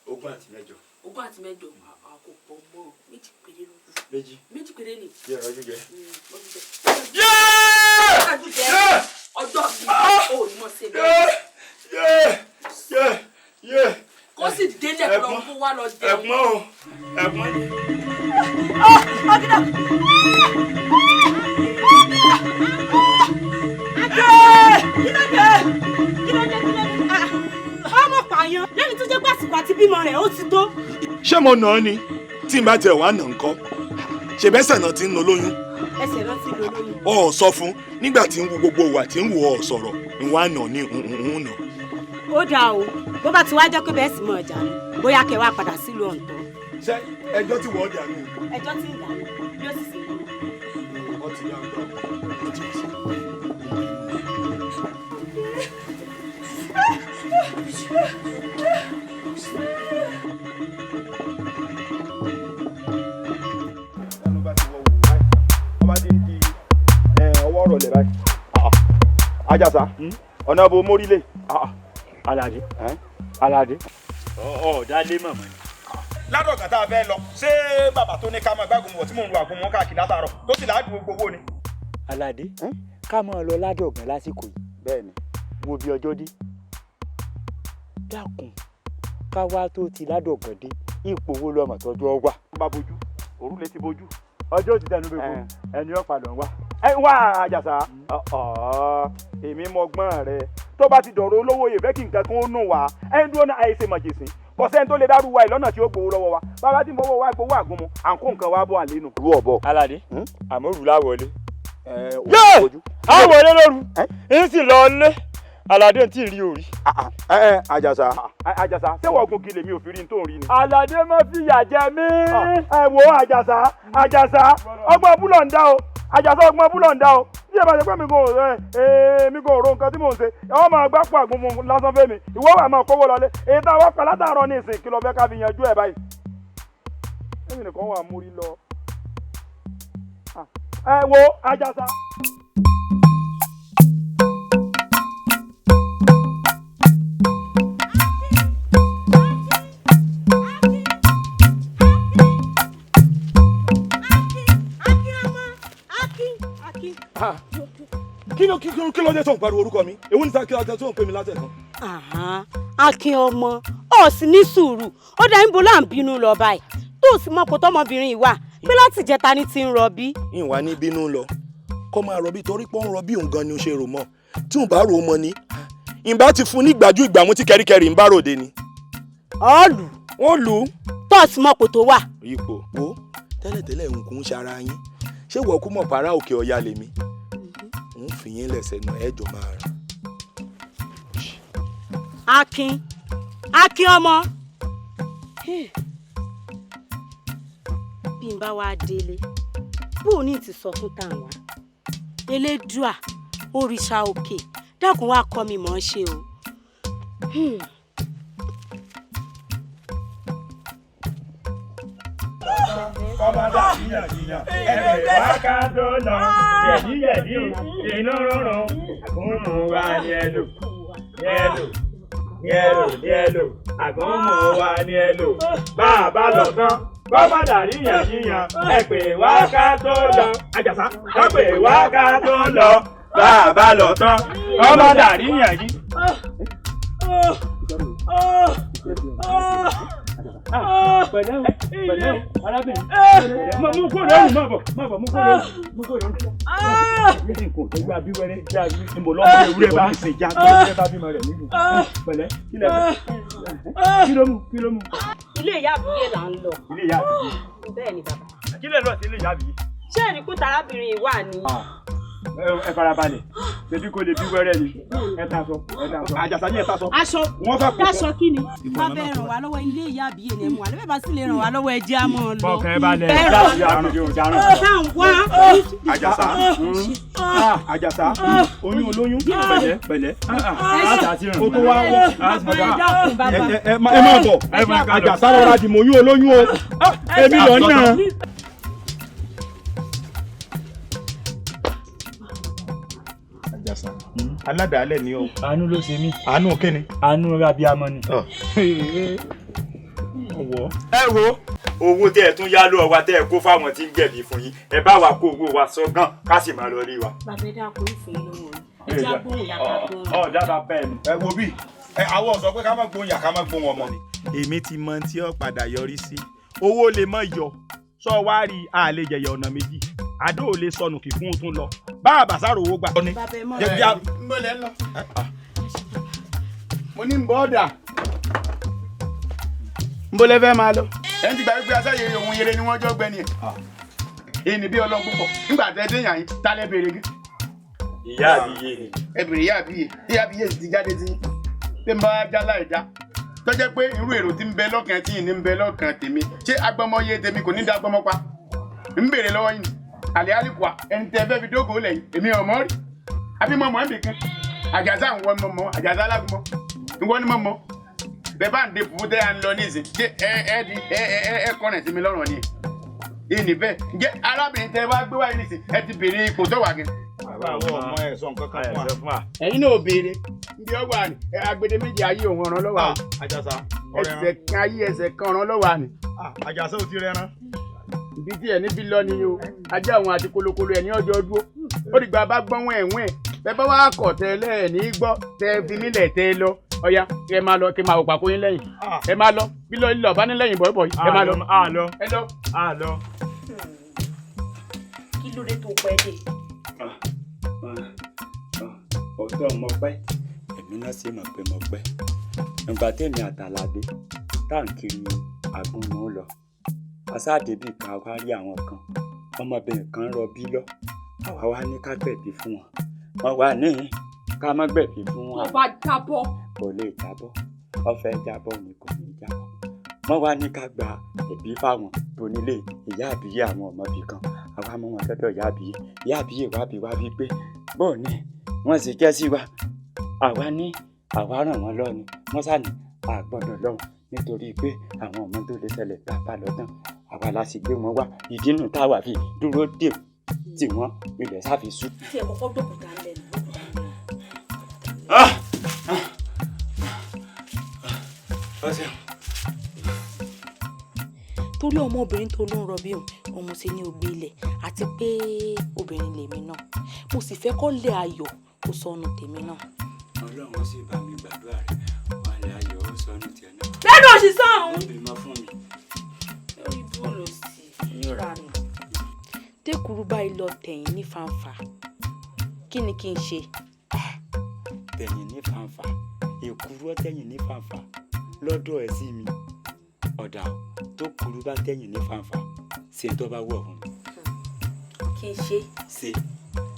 28. 28 kò pọ̀ mọ́ 2 péré ló kù. Méjì. 2 péré ni. Yẹ ọjọ́ jẹ. Ọjọ́ mi ò ní mọ̀ ṣe bẹ́ẹ̀. Kó sì délẹ̀ lọ kó wá lọ jẹun. Ẹ̀gbọ́n o ẹ̀gbọ́n. Ọmọ pààyàn lẹ́ni tó jẹ́ pé àsìkò àti bímọ rẹ̀ ó ti tó. Ṣé mo nà án ni tí n bá tiẹ̀ wá nà ń kọ́ ṣèbẹ́sẹ̀ náà ti ń lọ lóyún. Ẹsẹ̀ náà ti lọ lóyún. Ọ ò sọ fún nígbà tí ń wo gbogbo ìwà tí ń wò ọ sọ̀rọ̀ ń wá nà ní ń nà. Ó dáa o bó bá ti wá jẹ́ pé bẹ́ẹ̀ sì mọ ọjà ni bóyá kẹ́ wá padà sílùú ọ̀ǹtọ̀. Ṣé ẹjọ́ tí wọ́n dànù? Ẹjọ́ tí ń dànù bí ó sì sì lọ. Ọ ti yá gbà ọ ti wọ́n sí. Àjàsà ọ̀nà bo mórílẹ̀. Àlàdé Àlàdé ọ̀ọ́dá lé mọ̀mọ́ ni. Ládọ̀gán tá a fẹ́ lọ ṣé bàbá tó ní ká máa gbágun wọ̀ tí mò ń lo àgúnmu káàkiri látàárọ̀ tó sì láàdùn gbogbo owó ni. Àlàdé ká máa lọ ládọ̀gán lásìkò yìí. Bẹ́ẹ̀ni. Wo bí ọjọ́ dé dákun ká wá tó ti ládọ̀gán dé ipò wo lọmọ tọjú ọ wà. Bá bojú òrùlé ti bojú. Ọjọ́ ti dẹnu bẹ́ẹ̀ kú ẹni ọ̀pá ló ń wá. Ẹ wá Àjàsá, èmi mọgbọ́n rẹ tó bá ti dọ̀rọ̀ olówó yìí fẹ́ kí nǹkan kan ó nù wá. Ẹ ń dúró náà àìsè mọ̀jèsìn kò sẹ́ni tó lè dárú wa yìí lọ́nà tí ó gbowó lọ́wọ́ wa. Bàbá tí ń bọ́wọ́ wa gbowó àgúnmu à ń kó nǹkan wa bọ́ àlénu. Rú ọ̀bọ. Aládé àmọ́ òru láwọlé. Yé a wọlé lóru n sì lọ lé Aládé tí ì rí orí. Àjàsá Àjàsá ṣé wọ́n gun kí lèmi ò fi rí n tó ń rí ni. Aládé má fìyà jẹ mí. Ẹ wo Àjàsá Àjàsá ọgbọ́n búlọ̀ ń dá o Àjàsá ọgbọ́n búlọ̀ ń dá o bí ẹ bá ṣe pé mi kò ro nǹkan tí mò ń ṣe ẹ máa gbá pọ̀ àgúnmu lásán fẹ́mi ìwọ wà máa kówó lọlé èyí tá a wá pa látàárọ̀ ní ìsìn kí lọ fẹ́ ká fi yanjú ẹ̀ báyìí. Èmi nìkan wà múrí lọ. Ẹ wo Àjàsá. Kí ló dé tó ń pariwo orúkọ mi? Èwo ní sáà tó ń pè mí látẹ̀kan? Akin ọmọ, ó sì ní sùúrù, ó dá ń bo là ń bínú lọ báyìí. Tó o sì mọ̀ kó tọmọbìnrin yìí wà pé láti ìjẹta ní ti ń rọbí. Ìwà ní bínú lọ, kó máa rọbí torí pé ó ń rọbí òun gan ni ó ṣe rò mọ́. Tí òun bá rò ó mọ ni, ìbá ti fún ní gbàjú ìgbàmú tí kẹ́ríkẹ́rí ń bá ròde ni. Ọ̀ọ́lù. Wọ́n lù ú. Tó o sì mọ̀ kó tó wà. Ipò wo tẹ́lẹ̀tẹ́lẹ̀ nǹkan ń ṣara yín. Ṣé ìwọ kú mọ̀ pàrá òkè ọya lèmi? Ń fi yín lẹ̀sẹ̀ nù ẹ̀jọ̀ máa rìn. Akin Akin ọmọ bí n bá wá délé bó o ní ti sọ fún tàwa Elédùà òrìṣà òkè dákun wá kọ́ mi mọ̀ ọ́n ṣe o. Kọ́mọ́dà yíyàn ẹgbẹ́ wa ká tó lọ yẹ̀díyẹ̀dí inú rúnrún àgúnmu wa ní ẹlò ní ẹlò ní ẹlò ní ẹlò àgúnmu wa ní ẹlò bá a bá lọ tán kọ́mọ́dà yíyàn ẹgbẹ́ wa ká tó lọ Àjàsá ẹgbẹ́ wa ká tó lọ bá a bá lọ tán kọ́mọ́dà yíyàn yí. Pẹ̀lẹ́ o pẹ̀lẹ́ o arábìnrin mú kó lóyún má bọ̀ má bọ̀ mú kó lóyún mú kó lóyún. Ní nǹkan tó gbá bí wẹ́rẹ́ já níbo lọ́mọ ewúrẹ́ bá ń ṣe já ewúrẹ́ bá bímọ rẹ̀ nílùú. Pẹ̀lẹ́ kí lẹ fẹ́ kí ló mú kí ló mú. Ilé ìyá àbíyè là ń lọ. Ilé ìyá àbíyè. Bẹ́ẹ̀ ni bàbá. Kí lẹ lọ sí ilé ìyá àbíyè. Ṣé ìrìnkú tarábìnrin yìí wà ní. Ẹ farabalẹ̀ ṣebí kò lè bí wẹ́rẹ́ ni ẹ ta sọ ẹ ta sọ. Àjàsá ní ẹ ta sọ. Aṣọ aṣọ kí ni bá bẹ́ẹ̀ ràn wá lọ́wọ́ ilé ìyá àbíyè ni ẹ mú wa lọ́wọ́ bá sì lè ràn wá lọ́wọ́ ẹ jẹ́ á mọ́ ọ lọ. Bọ́kàn ẹ balẹ̀ ìyá àbíyè ò dáràn. Àjàsá Àjàsá oyún olóyún pẹ̀lẹ́ pẹ̀lẹ́ o tó wá wọ ẹ má bọ̀ Àjàsá rọra dì mọ́ oyún olóyún o èmi lọ náà. Aládàálẹ̀ ni o. Àánú ló ṣe mí. Àánú kíni. Àánú abiyamọ ni. Ẹ wo owó tẹ́ ẹ tún yá lọ́wọ́ wa tẹ́ ẹ kó fáwọn tí ń gbẹ̀bí fún yín ẹ bá wa kó owó wa sọ gan ká sì máa lọ rí wa. Bàbá ẹ dákun ìfún yín lówó ẹ já gbóhùn yàtọ̀ gbóhùn. Ọ dábàá bẹ́ẹ̀ ni. Ẹ wo bí àwọn sọ pé ká má gbóhùn yà ká má gbóhùn ọmọ ni. Èmi ti mọ tí ó padà yọrí sí owó lè mọ yọ sọ wá rí àlè jẹyẹ ọ̀nà méjì àdó ò lè sọnù kì fún un tún lọ bá a bàṣàrò owó gbà. Bàbá ẹ mọ̀ ń bọ̀ lẹ́ lọ. Mo ní ń bọ́ ọ̀dà ń bọ́ lẹ́fẹ́ máa lọ. Ẹni tí gbàgbé asáyè òun yẹrẹ ni wọ́n jọ gbẹ ni ẹ̀. Èyí bí ọlọ́run púpọ̀ nígbà tẹ́ dé yàn yín ta lẹ́ bèrè gẹ́. Ìyá àbíyè ni. Ẹ bèrè ìyá àbíyè ìyá àbíyè ti jáde tí tí ń bá já láì já tó jẹ́ pé irú èrò tí ń bẹ lọ́kàn tí ní ń bẹ lọ́kàn tèmi ṣé agbọmọye tèmi kò ní dá agbọmọ pa ń bèrè lọ́wọ́ yìí àlẹ́ àlìkùà ẹni tẹ́ fẹ́ fi dógò lẹ́yìn èmi ọmọ rí àbí mọ̀mọ́ ẹ̀mí kan Àjàsá ń wọ mọ̀mọ́ Àjàsá alágúnmọ́ ìwọ ni mọ̀mọ́ bẹ́ẹ̀ bá ń de fùfú tẹ́ à ń lọ nísìn ṣé ẹ ẹ di ẹ ẹ ẹ kọ́nà sí mi lọ́rùn ni ìní bẹ́ẹ̀ ǹjẹ́ arábìnrin tẹ́ wá gbé wáyé nísìn ẹ ti béèrè ipò tó wà gan. Bàbá àwọn ọmọ ẹ sọ nǹkan kan fún wa. Ẹ̀yin náà béèrè nbí ọgbà ni agbede méjì ayé òun ọ̀ràn lọ́wọ́ àná. Àjàsá ẹsẹ̀ kan ayé ẹsẹ̀ kan ọ̀ràn lọ́wọ́ àná. Àjàsá ò ti rẹran. Ibi tí ẹ níbi lọ ni o ajá òun àti kolokolo ẹ ní ọjọ́ dúró ó dìgbà bá gbọ́n wọ́n ẹ̀wọ̀n ẹ̀ bẹ́ẹ̀ bá wà kọ̀ tẹ lẹ́ẹ̀ní gbọ́ tẹ fi mílẹ̀ tẹ lọ ọ̀ya ẹ máa lọ kí n máa wò pàkó yín lẹ́yìn ẹ máa lọ bí lọ lílọ bá ní lẹ́yìn bọ̀ìbọ̀ì ẹ máa lọ. Àlọ ẹ lọ. Àlọ. Kí ló dé tó pẹ́ dé? Lóòótọ́ mo pẹ́, èmi náà sì mọ̀ pé mo pẹ́. Ìgbà tèmi àtàlàdé tá à ń kiri àgúnmu lọ, asáàdébì kan wá rí àwọn kan, ọmọbìnrin kan rọbí lọ, àwa wá ní ká gbẹ̀bí fún wọn. Wọ́n wá ní ká má gbẹ̀bí fún wọn. Tó bá jábọ́. Kò lè jábọ́, ó fẹ́ jábọ́ ni kò ní jábọ́. Wọ́n wá ní ká gba ẹ̀bí fáwọn tó nílé ìyá àbíyé àwọn ọmọbì kan. Àwa mú wọn dọ́dọ̀ ìyá àbíyé. Ìyá àbíyé wá bí wá bí pé bóò ni wọ́n sì jẹ́ sí wa. Àwa ní àwa ràn wọ́n lọ ni. Wọ́n sá ní a gbọ́dọ̀ lọ́hùn nítorí pé àwọn ọmọ tó lè ṣẹlẹ̀ tá a bá lọ tán. Àwa la sì gbé wọn wá. Ìdí nù táwa fi dúró dè tí wọ́n ilẹ̀ sá fi sú. Tí ẹ kọ́kọ́ gbókùtà lẹ́nu. Torí ọmọbìnrin tó ló ń rọbí òun mo ṣe ní ògbé ilẹ̀ àti pé obìnrin lèmi náà mo sì fẹ́ kó lé ayọ̀ kó sọnù tèmi náà. Ọlọ́run sì bá mi gbàdúrà rẹ̀ wọ́n lé ayọ̀ ó sọnù tiẹ̀ náà. Lẹ́nu òṣìṣẹ́ ọ̀hún. Wọ́n bímọ fún mi. Lórí bọ́ọ̀lù sí níranù. Tẹ́kùrú báyìí lọ tẹ̀yìn ní fanfa kí ni kí n ṣe. Tẹ̀yìn ní fanfa èkúrú tẹ̀yìn ní fanfa lọ́dọ̀ ẹ̀ sí mi ọ̀dà tó kúrú bá tẹ̀yìn ní fanfa ṣe tó bá wọ̀ fún mi. Kí n ṣe. Ṣe.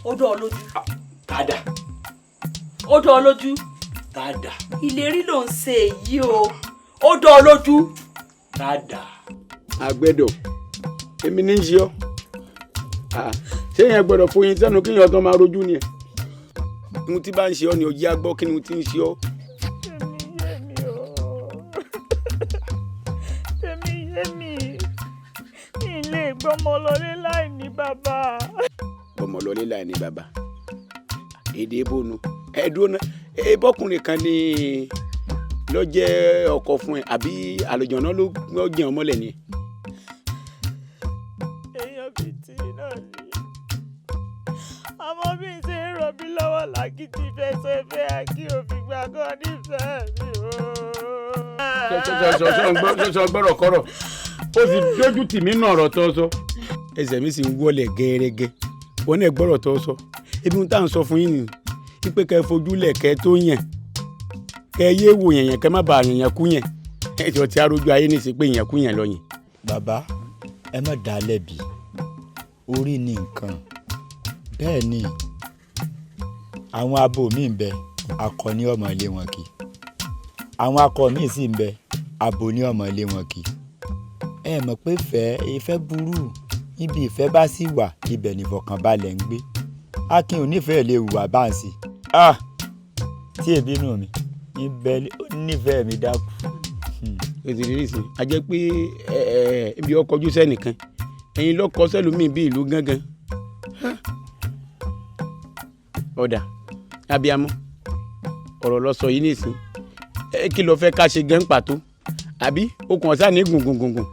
Ó dán ọ lójú. Tádà. Ó dán ọ lójú. Tádà. Ìlérí ló ń ṣe èyí o. Ó dán ọ lójú. Tádà. Àgbẹ̀dọ̀ èmi ní í ṣe ọ́ ṣé yẹn gbọ́dọ̀ foyin sẹ́nu kí yẹn ọ̀tọ̀ máa rojú ni ẹ̀. Ohun tí bá ń ṣe ọ́ ni òjì á gbọ́ kí ni ohun tí ń ṣe ọ́. Tèmi yé mi ilé gbọmọlọlé láì ní bàbá. Gbọmọlọlé láì ní bàbá èdè ebónu ẹdúró náà ebọkùnrin kan ní ló jẹ́ ọkọ fún ẹ àbí àlùjọ̀nà ló jẹun mọ́lẹ̀ ni. Èèyàn bíi tí náà ni àmọ́ bí n ṣe ń rọbí lọ́wọ́ làkìtì fẹsẹ̀fẹ́ àkí òfìgbà kan nífẹ̀ẹ́ mi o. Sọ gbọ́rọ̀ kọ́rọ̀ ó sì dójú tì mí nù ọ̀rọ̀ tó sọ. Ẹsẹ̀ mi sì ń wọlé gẹ́rẹ́gẹ́ wọn náà gbọ́rọ̀ tó sọ ebi ń tà ń sọ fún yín ni pé kẹ́ fojú lẹ̀ kẹ́ tó yẹn kẹ́ yé wò yẹn yẹn kẹ́ má bàa yẹn yẹn kú yẹn ẹ̀jọ̀ tí arójú ayé ní í ṣe pé yẹn kú yẹn lọ yẹn. Bàbá ẹ má dá lẹ́bi orí ni nǹkan bẹ́ẹ̀ ni àwọn abo mi ń bẹ akọ ní ọmọ ilé wọn kì àwọn akọ mi sì ń bẹ abo ní ọmọ ilé wọn kì ẹ mọ̀ pé ìfẹ́ burú níbi ìfẹ́ bá sì wà ibẹ̀ nìfọ̀kànbalẹ̀ ń gbé Akin ò nífẹ̀ẹ́ lè hùwà báǹsì tí èbínú mi nífẹ̀ẹ́ mi dákú. Ètò sí a jẹ́ pé ibi ọkọ̀ ojú sẹ́nìkan ẹ̀yin lọ́kọ sẹ́lómi bíi ìlú gángan. Ọ̀dà abiyamọ ọ̀rọ̀ lọ sọ yìí nìsín kí ló fẹ́ ká ṣe gan pàtó àbí okùn ọ̀sán ní gùngùngùngùn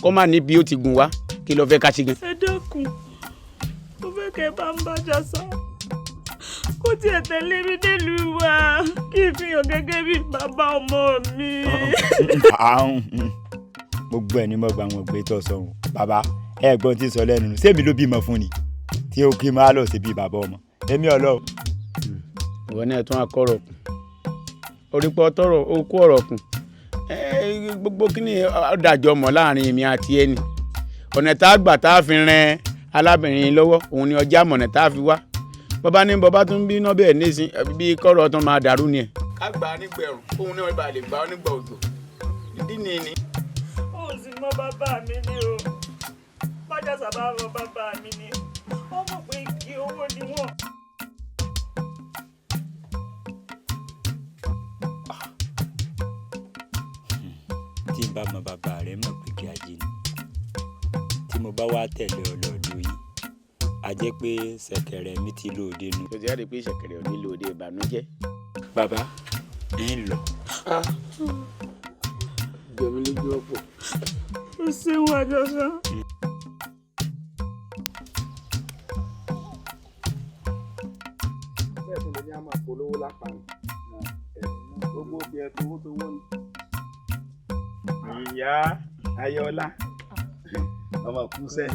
kọ́ máa níbi ó ti gùn wá kí ló fẹ́ ká ṣe gan. Ẹ dákun mo fẹ́ kẹ́ bá ń bájà sá kó tiẹ̀ tẹ̀lé mi délùú wa kí n fi hàn gẹ́gẹ́ bí bàbá ọmọ mi. Gbogbo ẹ̀ ní mo gba àwọn ògbé tó sọ wọn bàbá ẹ gbọ́n tí ń sọ lẹ́nu nù sẹ́mi ló bímọ fún ni tí ó kí n máa lọ sí bí bàbá ọmọ èmi ọlọ́run. Ìwọ náà tún akọrọ kù orípọ̀ tọrọ okú ọ̀rọ̀ kù gbogbo kí ni ọ̀dàjọ́ mọ̀ láàrin èmi àti ẹni ọ̀nà tá a gbà tá a fi rìn alábìnrin lọ́wọ́ òun ni ọjà mọ̀nà tá a fi wá bọ́bá ní bọ́bá tún bí iná bẹ́ẹ̀ nísìn bí kọ́rọ̀ tún máa dàrú ni ẹ̀. Ká gbà á nígbà ẹ̀rùn kóun náà bá lè gbà á nígbà òjò ìdí nìyí ni. Ó sì mọ bàbá mi ni o bájà sábà mọ bàbá mi ni ó mọ̀ pé igi owó ni wọ́n. Tí n bá mọ bàbá rẹ mọ̀ pé kí ajé ni tí mo bá wá tẹ̀lé ọ lọ́ọ̀lù yìí a jẹ́ pé ṣẹ̀kẹ̀rẹ̀ mi ti lóde nu. Tó ti rí pé ṣẹ̀kẹ̀rẹ̀ ò ní lóde ìbànújẹ́. Bàbá ń lọ. Jọ̀mí lójú ọ̀pọ̀. Ó ṣeun Àjàsá. Bẹ́ẹ̀ tún lè ní a máa polówó lápá ni gbogbo bí ẹ towó towó ni. Ìyá Ayọ̀ọ́lá ọmọ kúṣẹ́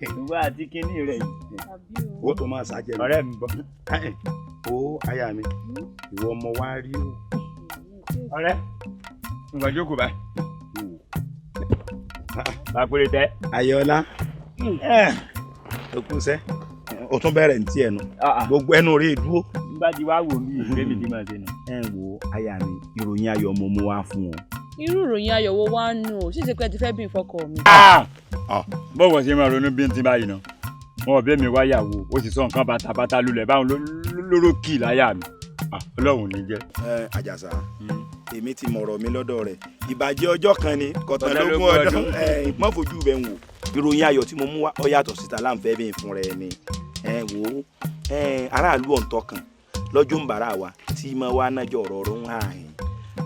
ìwọ àti kínní rẹ yìí ó tó máa ṣàjẹ ọ̀rẹ́ mi bọ. Ó aya mi, ìwọ ọmọ wa rí o. Ọ̀rẹ́, nǹkan jókòó báyìí. Bàpèrè tẹ. Ayọ̀ọ́lá, o kú sẹ́, o tún bẹ̀rẹ̀ ní tiẹ̀ nu, gbogbo ẹnu rẹ̀ dúró. N bá ti wá wò mí, ìfẹ́ mi ti máa ṣe nù. Ẹ wo aya mi, ìròyìn ayọ̀ mo mú wá fún ọ. Irú ìròyìn ayọ̀ wo wá nù o? Ṣíṣe pé ẹ ti fẹ́ bí ìfọkọ mi. Bọ́wọ̀ ṣe máa ronú bí n ti báyìí náà. Wọn ò bẹ́ mi wáyàwó, ó sì sọ nǹkan bàtàbàtà lulẹ̀ báwọn lóró kì í láyà mi. Ọlọ́run ní jẹ́. Ẹ Àjàsà, èmi ti mọ̀rọ̀ mi lọ́dọ̀ rẹ̀. Ìbàjẹ́ ọjọ́ kan ni kọ̀tàlógún ọdún. Mọ́ fojú bẹ̀ ń wò. Ìròyìn ayọ̀ tí mo mú wá ó yàtọ̀ síta láǹfẹ́ bí fún rẹ̀ ni. Ẹ wò ó, aráàlú ọ̀ǹtọ̀ kan lọ́jọ́ ń bàrà wa tí mo wá nájọ ọ̀rọ̀ ọ̀rọ̀ ń hàn yín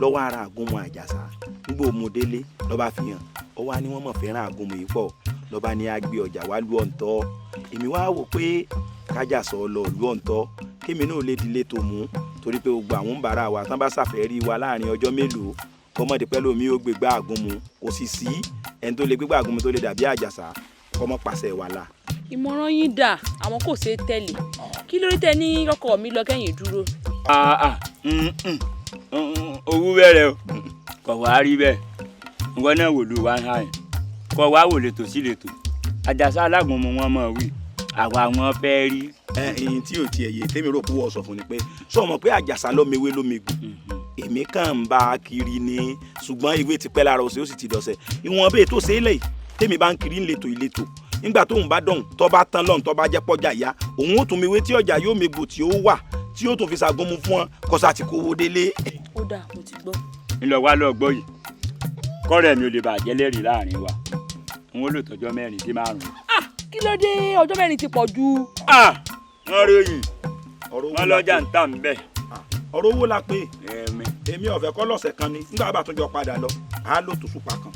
lọ́wọ́ ara àgúnmu Àjàsà nígbà òmùdélé lọ́ba fi hàn ó wá ní wọ́n mọ̀ fẹ́ràn àgúnmu yìí pọ̀ lọ́ba ní a gbé ọjà wá lu ọ̀ǹtọ̀. Èmi wá wò pé kájàsọ lọ lu ọ̀ǹtọ̀ kémi náà lè dilé tó mú torí pé gbogbo àwọn ń bàrà wa tán bá ṣàfẹ́ rí wa láàrin ọjọ́ mélòó kọ́mọ́dé pẹ́ lómi ó gbégbá àgúnmu kò sì sí ẹni tó lè gbégbá àgúnmu tó lè dàbí Àjàsà kọ́mọ́ pàṣẹ wàhálà. Ìmọ̀ràn yín dà, àwọn kò ṣeé tẹ̀lé. Kí ló dé tẹ ní ọkọ mi lọ kẹ́yìn dúró? Owó bẹ̀rẹ̀ o, kò wá rí bẹ́ẹ̀. Nǹkan náà wò ló wá ń hàn yín. Kò wá wò lètò sí lètò. Àjàsà alágúnmu wọn mọ̀ wí. Àwa wọn fẹ́ rí. Ẹyin tí ò tiẹ̀ yé tèmi rò pé wọ́n sọ fún ni pé sọ mọ̀ pé Àjàsà lọ́mewé lómegbò. Èmi kàn ń bá a kiri ni, ṣùgbọ́n ìwé ti pẹ́ lára ọ̀sẹ̀ ó sì ti dọ̀sẹ̀. Ìwọ̀n bẹ́ẹ̀ tó ṣe é lẹ̀ tèmi bá ń kiri ńletò ìletò. Nígbà tóun bá dọ̀hún tó bá tán lọ́hún tó bá jẹ́ pọ́jà yá òun ó tún mi wé tí ọjà yóò megbò tí ó wà tí ó tún fi ṣàgúnmu fún ọ kọ́sà tí kò wó délé. Ó dáa, mo ti gbọ́. Ńlọ wá lọ gbọ́ yìí, kọ́rẹ́ mi ò lè bàjẹ́ lẹ́rìí láàrin wa, n ó lò tọ́jọ́ 4 sí 5. Kí ló dé? Ọjọ́ 4 ti pọ̀ jù. Wọ́n ròyìn wọ́n lọ́jà ń tà ń bẹ̀. Ọ̀rọ̀ owó la pé èmi ọ̀fẹ́ kọ́ lọ́sẹ̀ kan ni nígbà bá tún jọ padà lọ á lò tó ṣùpá kan.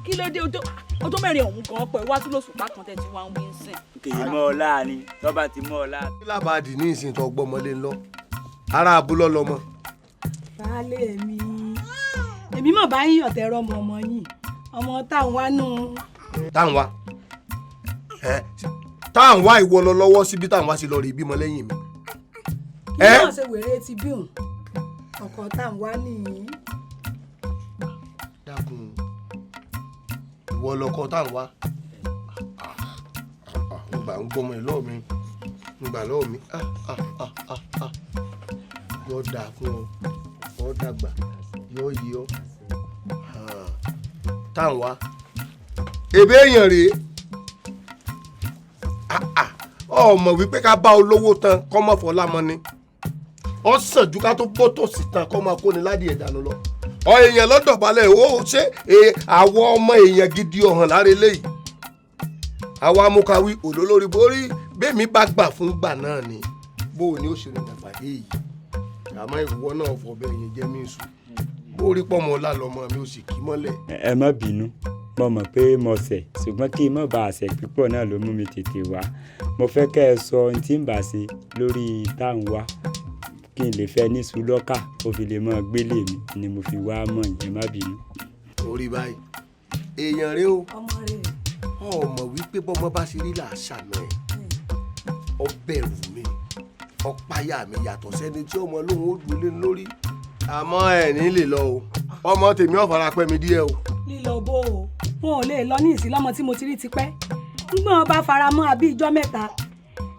Kí ló dé? Ọjọ́ 4 ọ̀hún gan pẹ̀ wá tún lóṣùpá kan tẹ̀ tí wọ́n ń wí ń sìn. Kì í mọ́ ọ láàrin tọ́ba ti mọ́ ọ láàrin. Lábàádì ní ìsìn tó gbọ́mọlé ńlọ ará abúlọ́ lọmọ. Baálé mi, èmi mọ̀ bá yín yọ̀tẹ̀ rọmọ ọmọ yín, ọmọ táwọn wá nù. Táwọn wá táwọn wá ìwọ lọ lọ́wọ́ síbi táwọn wá sí lọ rí ìbímọ lẹ́yìn mi. Kí náà ṣe wèrè ti bí òun ọkọ táwọn wá nìyí. Dákun, ìwọ lọkọ táwọn wá ngbà ń gbọmọ ẹ lọ́wọ́ mi ngbà lọ́wọ́ mi yóò dáa fún ọ, ọ dàgbà yóò yí ọ táwọn wá ebe èèyàn rèé ọmọ wípé ká bá olówó tán kọ́ mọ́ fọlámọ́ ni ọ sàn ju ká tó bó tòsí tán kọ́ máa kóni ládìí ẹ̀dànù lọ. Ọ èèyàn lọ́dọ̀ balẹ̀ ó ṣe àwọ̀ ọmọ èèyàn gidi ọ̀hàn lára eléyìí. Àwa amúkawí òlólórí borí bẹ́ẹ̀mi bá gbà fún gbà náà ni bó o ní ó ṣe rìn dàgbà dé yìí. Àmọ́ ìwọ náà fọbẹ̀ yẹn jẹ́ mí sùn. Bó rí pọ́nmọ́ ọlá lọmọ mi ò sì kí mọ́lẹ̀. Ẹ má bínú, mo mọ̀ pé mo ṣẹ̀, ṣùgbọ́n kí n má ba àṣẹ pípọ̀ náà ló mú mi tètè wá. Mo fẹ́ kẹ́ ẹ sọ ohun tí ń bá ṣe lórí táwọn wá kí n lè fẹ́ ní sùlọ́kà ó fi lè mọ́ gbélé mi ni mo fi wá mọ̀ yẹn, má bínú. Orí báyìí èèyàn rẹ o, ọmọ wípé bọ́mọ bá ṣe rí làṣàna ẹ̀, ọ bẹ̀rù mi, ọ̀páyà mi yàtọ̀ sẹ́ni tí ọmọ lóhun ó dùn lé lórí. Àmọ́ ẹ̀ ní lè lọ o, ọmọ tèmi ò fara pẹ́ mi díẹ̀ o. Lílọ bó o, wọn ò lè lọ ní ìsìn lọ́mọ tí mo ti rí tipẹ́. Ngbọ́n bá fara mọ́ àbí ijọ́ mẹ́ta.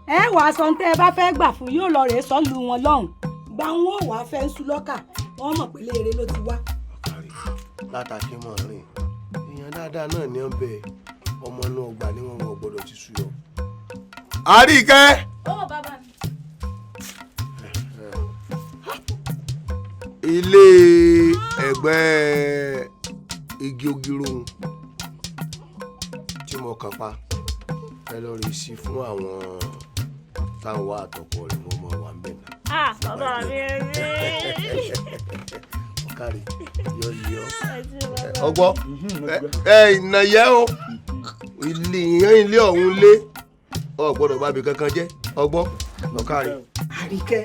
Ẹ wàá sọ tẹ́ ẹ bá fẹ́ gbà fún yóò lọ rèé sọ lu wọn lọ́hùn. Gba wọn ò wá fẹ́ ń sú lọ́kà, wọ́n mọ̀ pé léere ló ti wá. Látàkì mọ̀ rìn, èèyàn dáadáa náà ní ọbẹ̀ ọmọ náà gbà ní wọn ò gbọ́dọ̀ ti sú yọ. Àríkẹ́. Ó bàbá mi. Ilé ẹ̀gbẹ́ igi ogiro tí mo kàn pa ẹ lọ rí sí fún àwọn táwọn wá àtọkọ rẹ wọn mọ wà ń bẹ náà. Bàbá mi rí. Ọ̀kàrí yọ yọ ọgbọ́ ẹ ìnàyẹ́ o ilé ọ̀hún lé ọ gbọ́dọ̀ bá mi kankan jẹ́ ọgbọ́ ọ̀kàrí. Àríkẹ́,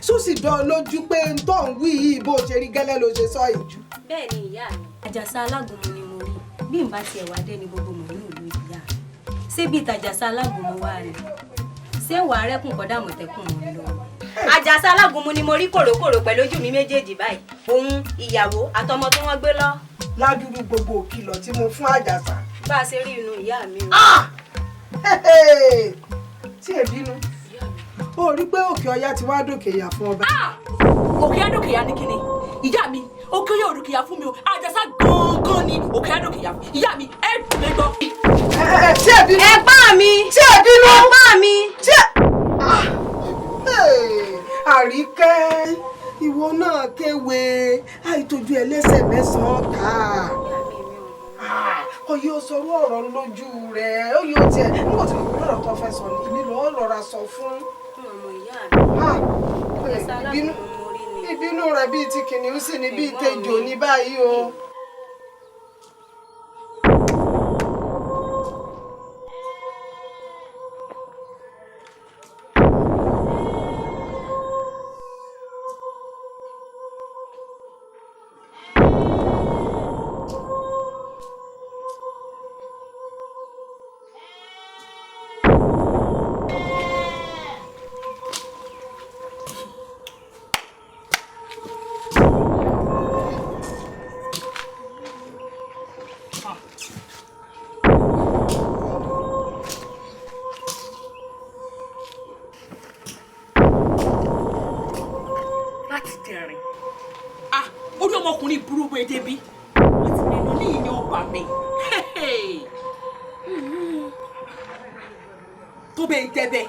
sọ sì dán ọ lójú pé n tó ń wí yìí bó ṣe rí gẹ́lẹ́ ló ṣe sọ yìí. Bẹ́ẹ̀ ni ìyá mi, Àjàsà alágúnmu ni mo rí bí n bá tiẹ̀ wá dé ní gbogbo mọ̀ ní ìlú ìyá mi. Ṣé bí ìtàjàsà alágúnmu wá rẹ̀? Ṣé wàá rẹ́kùn kọ́dà mọ̀tẹ́kùn mọ́ lọ. Àjàsá alágúnmu ni mo rí kòrókòrò pẹ̀lú ojú mi méjèèjì báyìí. Òun ìyàwó àtọmọ tí wọ́n gbé lọ. Ládùúgbò gbogbo òkìlọ̀ tí mo fún Àjàsá. Bá a ṣe rí inú ìyá mi o. Tí ẹ bínú ó rí pé òkè ọya ti wá dòkè yà fún ọba. Òkè adókèyà ní kíni ìyá mi, òkè ọya òdòkèyà fún mi o. Àjàsá gangan ni òkè adókèyà fún ìyá mi. Ẹ dùn mí gbọ́. Tí ẹ bínú. Ẹ̀gbọ́n mi. Tí ẹ bínú. Ẹ̀gbọ́n mi. Tí ẹ. Àríkẹ́, ìwọ náà kéwe àìtójú ẹlẹ́sẹ̀ mẹ́sàn-án ká ọyọ sọ̀rọ̀ ọ̀rọ̀ lójú rẹ̀ ó yóò tiẹ̀ nígbà tí mo kọ́ lọ́rọ̀ tó fẹ́ sọ ni èmi lọ́ọ́ rọra sọ fún. Ìbínú rẹ̀ bíi ti kìnìún sì ni bíi tejò ní báyìí o. Ọmọkùnrin burúkú débi àti nínú ní ìyẹn ọba mi tó bẹ́ẹ̀ jẹ́ bẹ́ẹ̀.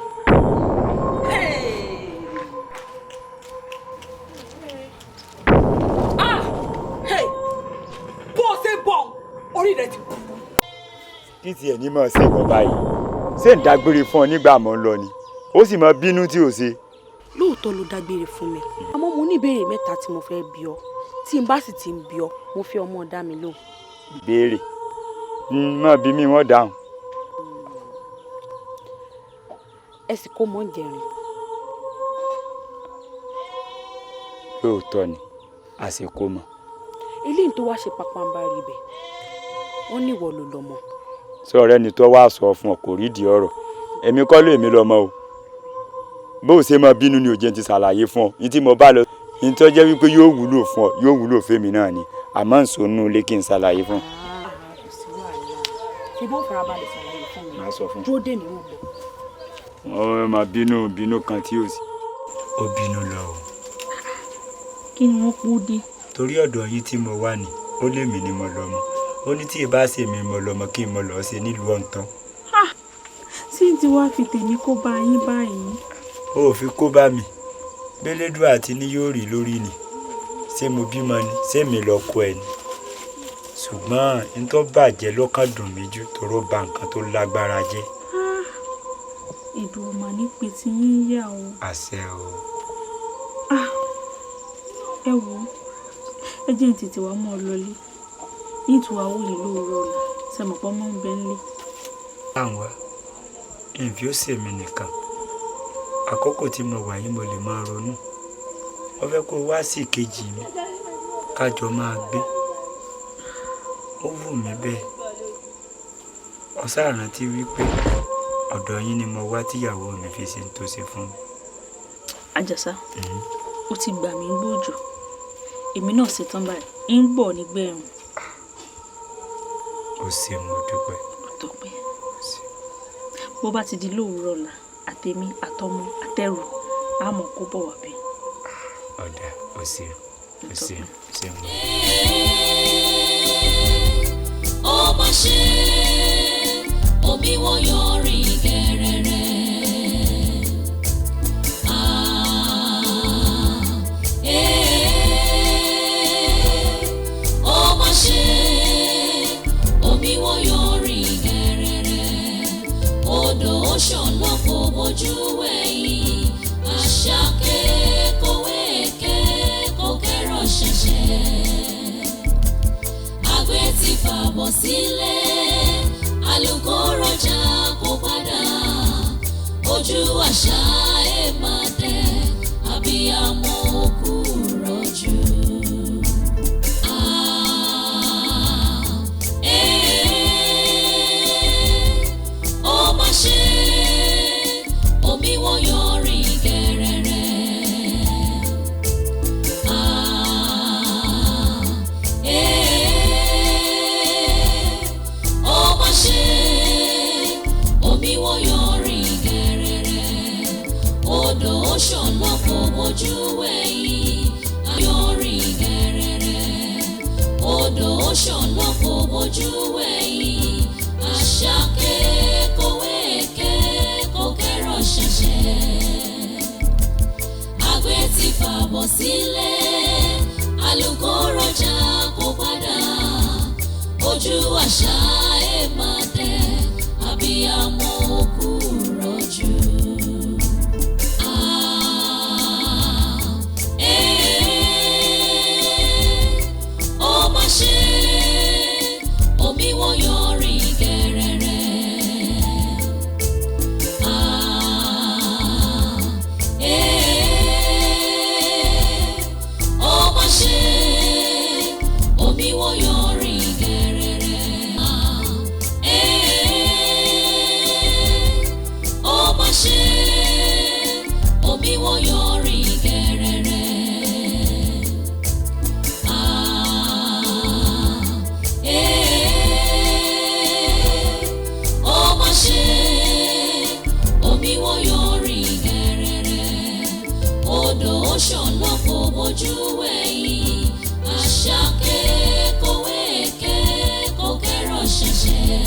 Bó o ṣe bọ̀ orí rẹ ti burú. Kí tiẹ̀ ní mọ̀ ṣe wọ̀ báyìí, ṣé ń dágbére fún ọ nígbà mọ́ ń lọ ni ó sì mọ bínú tí ò ṣe. Lóòótọ́ ló dágbére fún mi, àmọ́ mo ní ìbéèrè mẹ́ta tí mo fẹ́ bi ọ́. Tí n bá sì ti ń bi ọ́, mo fẹ́ ọmọ dá mi lóhùn. Ìbéèrè má bí mi wọ́n dáhùn. Ẹ sì kó mọ́ ń jẹrin. Lóòótọ́ ni a sì kó mọ́. Eléyìí tó wá ṣe pàpàǹbarì ibẹ̀, wọ́n ní ìwọ ló lọ́mọ. Sọ ọ̀rẹ́ ni tó wá sọ fún ọ kò rídìí ọ̀rọ̀, èmi kọ́ ló èmi lọ́mọ o. Bó o ṣe máa bínú ni òjé ti ṣàlàyé fún ọ ní tí mo bá lọ ní tó jẹ́ wípé yóò wúlò fún ọ, yóò wúlò fẹ́mi náà ni, àmọ́ ń sọ nínú ilé kí n ṣàlàyé fún ọ. Kò sí wàhálà, ṣe bó farabalẹ̀ ṣàlàyé fún mi. Má sọ fún. Dúró dè mí wò bọ̀. Wọ́n máa bínú bínú kan tí ò sí. Ó bínú lọ o. Kí ni wọ́n kú dé? Torí ọ̀dọ̀ yín tí mo wà ní, ó lé mi ní mo lọ́mọ. Ó ní tí ì bá ṣe mi mo lọ́mọ kí n mo lọ́ọ́ ṣe nílùú ọ̀ǹtán. Sí ti wá fi tèmi kó bá yín báyìí. Ó fi kó bá mi. Bélédùà àti ní yóò rí lórí ni. Ṣé mo bímọ ni? Ṣé mi lọ́kọ ẹ ni? Ṣùgbọ́n n tó bàjẹ́ lọ́kàn dùn mí jù toró ba nǹkan tó lágbára jẹ́. Èdùn ò mà ní pé tí yín yà o. Àṣẹ o. Ẹ wo, ẹ jẹ́ n tètè wá mọ́ ọ lọlé. Yín tún wá wòye lóòrọ̀ ọ̀la, ṣe mọ̀ pé ọmọ ń bẹ nílé. Àwọn ìfi ó ṣèmi nìkan. Àkókò tí mo wà yìí mo lè máa ronú. Wọ́n fẹ́ kó wá sí ìkejì mi kájọ máa gbé. Ó wù mí bẹ́ẹ̀. Ó ṣáà rántí wípé ọ̀dọ̀ yín ni mo wá tíyàwó mi fi ṣe ń tó ṣe fún mi. Àjàsá, ó ti gbà mí gbójú. Èmi náà ṣetán báyìí, ń bọ̀ nígbẹ̀rún. Ó ṣe mo dúpẹ́. Ó tọ́pẹ́. Bó bá ti di lówùúrọ̀ ọ̀la, àtèmi àtọmọ àtẹrù á mọ̀ kó bọ̀ wá bẹ́ẹ̀. Ọ̀dà, ó ṣe ó ṣe ṣe mo. Ó mà ṣe omi wọ́n yọrí gẹ̀rẹ́rẹ́. Ó mà ṣe omi wọ́n yọrí gẹ̀rẹ́rẹ́. Odò ṣàn lọ́kọ̀ bójú wẹ̀yìn. Àṣàkẹ́ kòwékè kò kẹ́rọ̀ ṣẹ̀ṣẹ̀. Àgbẹ̀ ti fàbọ̀ sílẹ̀, àlùkò rọjà kó padà. Ojú àṣà ẹ̀ máa dẹ̀, àbíyamọ òkú rọ̀jù. Ó mà ṣe omi ṣàn lọ kò bójú wẹ̀yìn, ayọ̀rìn gẹ̀rẹ̀rẹ̀. Odò ó ṣàn lọ kò bójú wẹ̀yìn, àṣàkẹ́ kòwéèké kò kẹ́rọ̀ ṣẹ̀ṣẹ̀. Àgbẹ̀ ti fàbọ̀ sílẹ̀, àlùkò rọjà kó padà. Ojú àṣà ẹ̀ máa tẹ̀, àbíyamọ òkú rọ̀jù. Ó má ṣe, omi wọ́n yọrin gẹ̀rẹ̀rẹ̀. Ó má ṣe, omi wọ́n yọrin gẹ̀rẹ̀rẹ̀. Ó má ṣe, omi wọ́n yọrin gẹ̀rẹ̀rẹ̀. Ó má ṣe, omi wọ́n yọrin gẹ̀rẹ̀rẹ̀. Odò ó ṣàn lọ kò bójú wẹ̀yìn, àṣàkẹ́ kòwéèké kò kẹ́rọ̀ ṣẹ̀ṣẹ̀.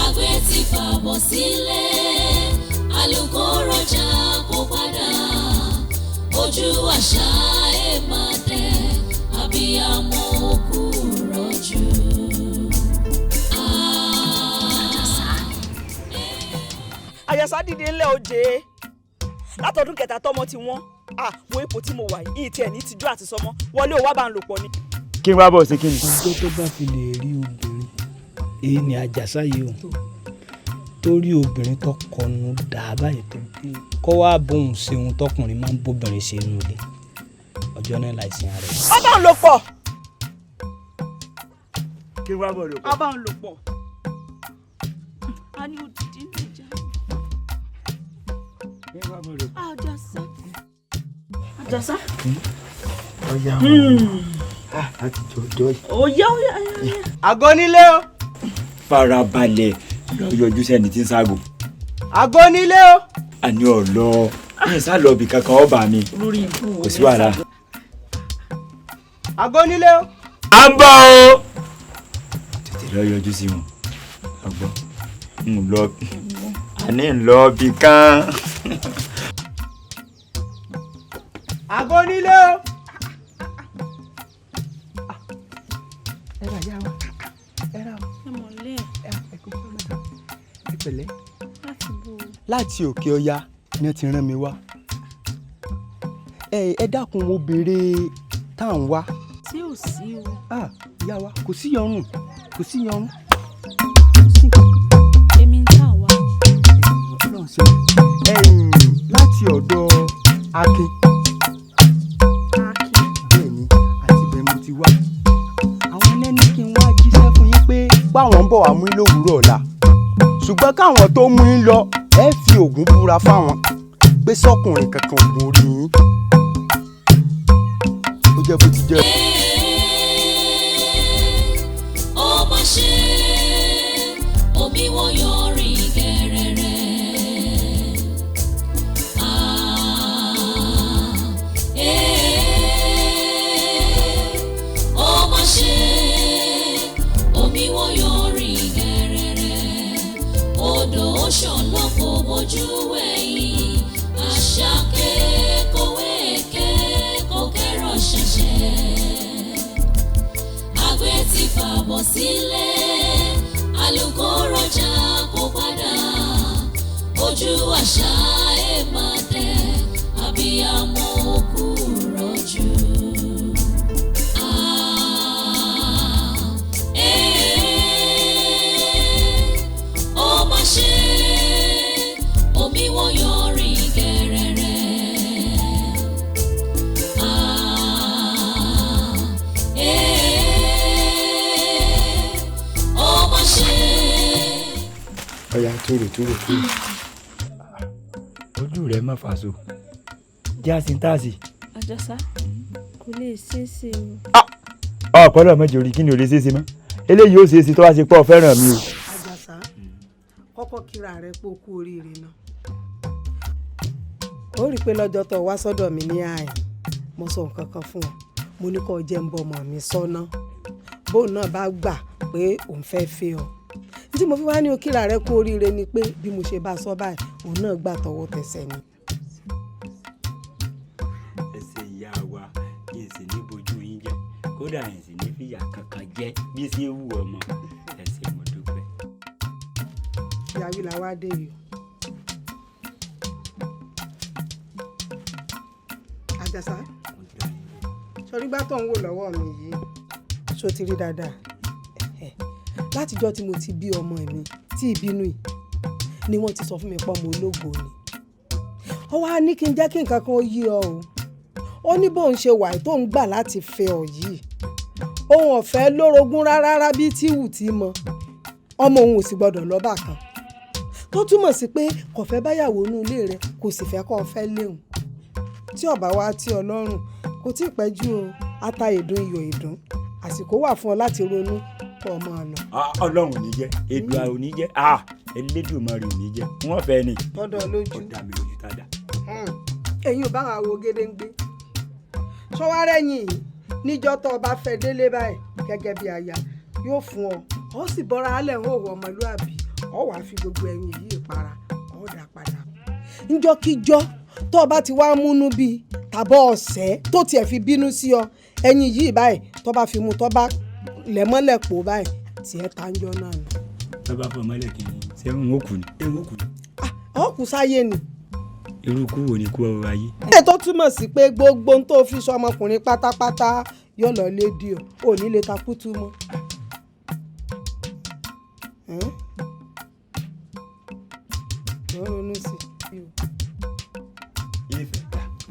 Àgbẹ̀ ti fàbọ̀ sílẹ̀, àlùkò rọjà kó padà. Ojú àṣà ẹ̀ máa tẹ̀, àbíyamọ òkú rọ̀jù. Àjàsá dìde ńlẹ̀ oje látọdún kẹta tọmọ ti wọ́n. Wo ipò tí mo wà yìí tiẹ̀ ní tìjú àti sọmọ wọlé ò wá bá ń lò pọ̀ ni. Kí n wá bọ̀ sí kí ni. Ọjọ́ tó bá fi lè rí obìnrin èyí ni Àjàsá yìí o, torí obìnrin tó kọnu dà báyìí tó kọ́ wá bóun ṣe ohun tọkùnrin máa ń bóbìnrin ṣe nínú ilé, ọjọ́ náà láìsí ara rẹ̀. Ó bá ń lò pọ̀. Kí n wá bọ̀ lò pọ̀. Ó bá ń lò pọ̀. A ní òdìdí ní ìjà. Kí n wá bọ̀ lò pọ̀. Àjàsá. Àjàsá. Ọ̀yà láti jọjọ́ yìí. Ọ̀yà ọ̀yà ọ̀yà. Àgọ́ nílé o. Farabalẹ̀ lọ yọjú sẹ́ni tí ń ságò. Àgọ́ nílé o. Àní ọ̀lọ́ ní ìsàlọ̀ ibì kankan ọba mi. Lórí ibú wo. Kò sí wàhálà. Àgọ́ nílé o. À ń bọ̀ o. Tètè lọ yọjú sí wọn. Ọgbọ́n ń lọ àní ń lọ ibì kan. Àgọ́ nílé o. Ẹ ra yá wa, ẹ ra o. Ẹ mọ̀lẹ́. Ẹ kú ẹ pẹ̀lẹ́. Láti òkè ọya ni ẹ ti rán mi wá. Ẹ dákun, mo béèrè tá à ń wá. Tí ò sí o. Ìyá wa, kò sí yọrùn, kò sí yọrùn. Èmi ń tà wá. Ọlọ́run ṣe ẹ̀yìn láti ọ̀dọ̀ Akin. Bẹ́ẹ̀ni, àti ibẹ̀ mo ti wá. Àwọn ẹlẹ́ni kí n wá jíṣẹ́ fún yín pé báwọn ń bọ̀ wá mú yín lówùúrọ̀ ọ̀la. Ṣùgbọ́n káwọn tó mú yín lọ, ẹ fi Ògún búra fáwọn pé sọ́kùnrin kankan ògùn orí yín. Ó jẹ́ bó ti jẹ́. Ó má ṣe, omi wọ́n yọrin gẹ̀rẹ̀rẹ̀. Ó má ṣe, omi wọ́n yọrin gẹ̀rẹ̀rẹ̀. Odò ó ṣàn lọ kò bójú wẹ̀yìn, àṣàkẹ́ kòwéèké kò kẹ́rọ̀ ṣẹ̀ṣẹ̀. Àgbẹ̀ ti fàbọ̀ sílẹ̀, àlùkò rọjà kó padà. Ojú àṣà ẹ̀ máa tẹ̀, àbíyamọ òkú rọ̀jù. Ó má ṣe, omi wọ́n yọrin gẹ̀rẹ̀rẹ̀. Ó má ṣe. Ọ̀yà túrò túrò túrò. Ojú rẹ má fàṣọ. Jáàsì táàsì. Àjàsá kò lè ṣeé ṣe o. Ọ̀pọ̀lọpọ̀ mẹ́jọ orí kí ni ò lè ṣeé ṣe mọ́. Eléyìí ó ṣeé ṣe tó wá ṣe pọ̀ fẹ́ràn mi o. Àjàsá, kọ́kọ́ kíra rẹ pé o kú oríire náà. Ó rí i pé lọ́jọ́ tó wá sọ́dọ̀ mi ní àyìn, mo sọ nǹkan kan fún ọ, mo ní kó jẹ́ ń bọ́ ọmọ mi sọ́nà, bóun náà bá gbà pé òun fẹ́ fẹ́ ọ. Tí mo fi wá ní òkìlà rẹ kú oríire ni pé bí mo ṣe bá a sọ báyìí, òun náà gbà tọwọ́ tẹsẹ̀ ni. Ẹsẹ̀ ìyá wa, yìí sì ní bojú yín jẹ, kódà yìí sì ní fìyà kankan jẹ bí ṣe wù ọmọ. Ẹsẹ̀ mo dúpẹ́. Ìyá la wá dé yìí o. Àjàsá, sọrí gbá tó ń wò lọ́wọ́ mi yìí, ṣó ti rí dáadáa? Látijọ́ tí mo ti bí ọmọ mi tí ìbínú yìí ni wọ́n ti sọ fún mi pé ọmọ ológo ni. Ó wá ní kí n jẹ́ kí nǹkan kan yí ọ o. Ó ní bóun ṣe wà tó ń gbà láti fẹ́ ọ yìí, òun ọ̀fẹ́ lórogún rárá bí tí wù tí mọ, ọmọ òun ò sì gbọdọ̀ lọ́bà kan, tó túmọ̀ sí pé kò fẹ́ báyàwó inú ilé rẹ̀, kò sì fẹ́ kó fẹ́ léhùn. Tí ọba wa tí Ọlọ́run kò tí ì pẹ́ jù o, ata ìdún iyọ̀ ìdún, àsìkò wà fún ọ láti ronú kó o máa lọ. Ọlọ́run ò ní jẹ́, Èdùà ò ní jẹ́, Elédùmarè ò ní jẹ́, wọ́n fẹ́ ni. Tọ́dọ̀ lójú. Ó dá mi lójú dáadáa. Ẹ̀yin ò bá àwọn àwo gédéǹgbé sọwárẹ́yìn yìí níjọ́ tó o bá fẹ́ délé báyìí gẹ́gẹ́ bí aya yóò fún ọ, ọ sì bọ́ra alẹ́ ń hòhò ọmọlúàbí, ọ wàá fi gbogbo ẹyin yìí para, ọ dà padà. Níjọ́kíjọ́ tó o bá ti wá múnú bíi tàbọ̀ ọ̀sẹ̀ tó tiẹ̀ fi bínú sí ọ, ẹyin yìí báyìí tó bá fi mú tó bá lẹ̀mọ́lẹ̀ pò báyìí tiẹ̀ ta ń jọ náà ni. Tó bá fọ mọ́lẹ̀ kì í ṣe ń kú ni. Ọ kù sáyé ni. Irú kú wo ni kú ọrọ̀ ayé. Ẹ tó túmọ̀ sí pé gbogbo ohun tó fi sọ ọmọkùnrin pátápátá yóò lọ lé di ọ, ò ní lè takútú mọ́. Lọ ronú sí i.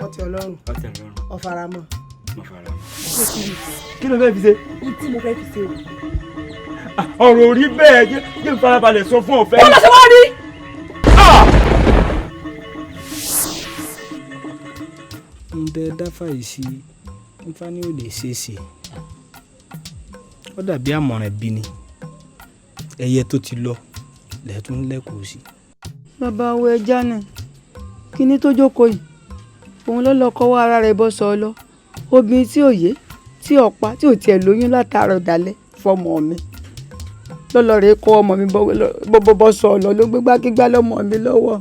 Ọtí Ọlọ́run. Ọ̀faramọ́. Mo faramọ́. Kí ló fẹ́ fi ṣe? Ohun tí mo fẹ́ fi ṣe o. Ọ̀rọ̀ orí bẹ́ẹ̀ jẹ́ kí n farabalẹ̀ sọ fún ọ̀fẹ́. Wọ́n lọ sí wá rí. Ń tẹ dáfà yìí sí nfa ni ó lè ṣe é ṣe, ó dàbí àmọ̀ràn bí ni ẹyẹ tó ti lọ lẹ́tún lẹ́kọ̀ọ́ sí. Bàbá wo ẹja náà kíní tó jókòó yìí, òun ló lọ kọ́wọ́ ara rẹ̀ bọ́ sọ ọ lọ, obìnrin tí ò yé tí ọ̀pá tí ò tiẹ̀ lóyún látàárọ̀ dalẹ́ fọmọ mi lọ́lọ́ rẹ̀ kọ́ ọmọ mi bọ́ sọ ọ lọ ló gbégbá kígbá lọ́mọ mi lọ́wọ́.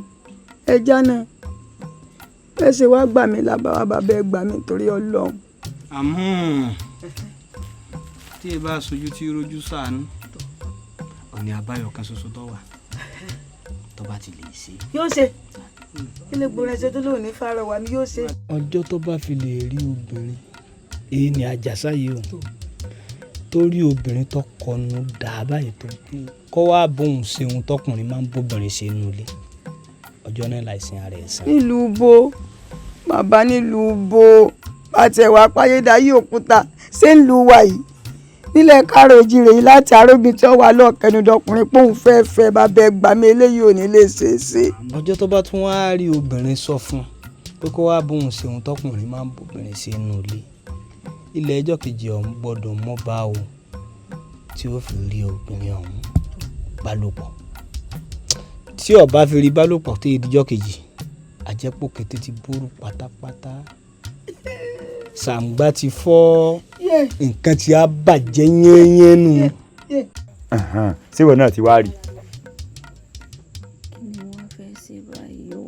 Ẹja náà ẹ ṣe wá gbà mí lábàá bàbá ẹ gbà mí torí Ọlọ́run. Àmọ́ tí ẹ bá sojú tí rojú sànú, ọ̀nà àbáyọ kan ṣoṣo tó wà tó bá ti lè ṣe. Yóò ṣe ilé gbòòrò ẹsẹ tó lóun ní fárọwà mi yóò ṣe. Ọjọ́ tó bá fi lè rí obìnrin èyí ni Àjàsá yìí o, tó rí obìnrin tó kọnu dà báyìí tó kọ́ wá bóun ṣe ohun tọkùnrin máa ń bóbìnrin ṣe nínú ilé, ọjọ́ náà láìsìn ara ẹ̀ sàn. Nílùú bo bàbá, nílùú bo àtẹ̀wà páyédáyé òkúta ṣé ń lu wa yìí nílẹ̀ káàrọ̀ òjìrè yìí láti aróbi tí ó wà lọ́ọ̀kẹ́nudọkùnrin pòun fẹ́ẹ́ fẹ́ bàbá ẹ gbà mí eléyìí ò ní lè ṣeé ṣe. Ọjọ́ tó bá tún wá rí obìnrin sọ fún un pé kó wá bóun ṣe ohun tọkùnrin máa ń bóbìnrin ṣe nínú ilé, ilé ẹjọ́ kejì ọ̀hún gbọ́dọ̀ mọ́ bá o tí ó fi rí obìnrin ọ̀hún bálòpọ̀. Tí ó bá fi rí bálòpọ̀ tó ìdíjọ́ kejì, àjẹpọ̀ kété ti búrú pátápátá, sàǹgbá ti fọ́, nǹkan tí a bàjẹ́ yẹ́nyẹ́ nù. Ṣé ìwọ náà ti wá rí? Kí ni wọ́n fẹ́ ṣe báyìí o?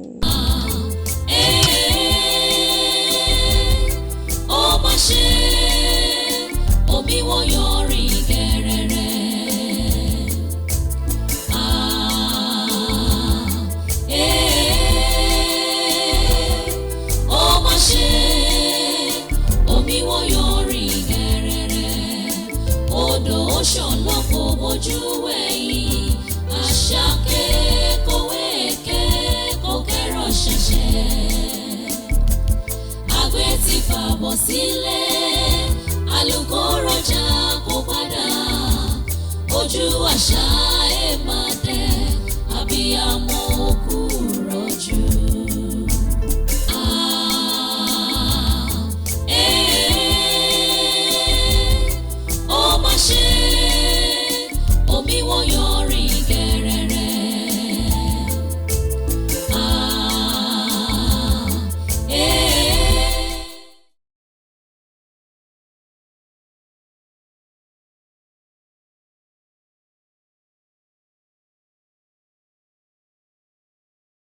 Ó má ṣe omi wọ́n yọrí gẹ̀rẹ́rẹ́. Ó má ṣe omi wọ́n yọrí gẹ̀rẹ́rẹ́. Odò ṣàn lọ́kọ̀ bójú wẹ̀yìn, àṣàkẹ́ kòwéèké kò kẹ́rọ̀ ṣẹ̀ṣẹ̀. Àgbẹ̀ ti fàbọ̀ sílẹ̀, àlùkò rọjà kó padà. Ojú àṣà ẹ̀ máa tẹ̀, àbíyamọ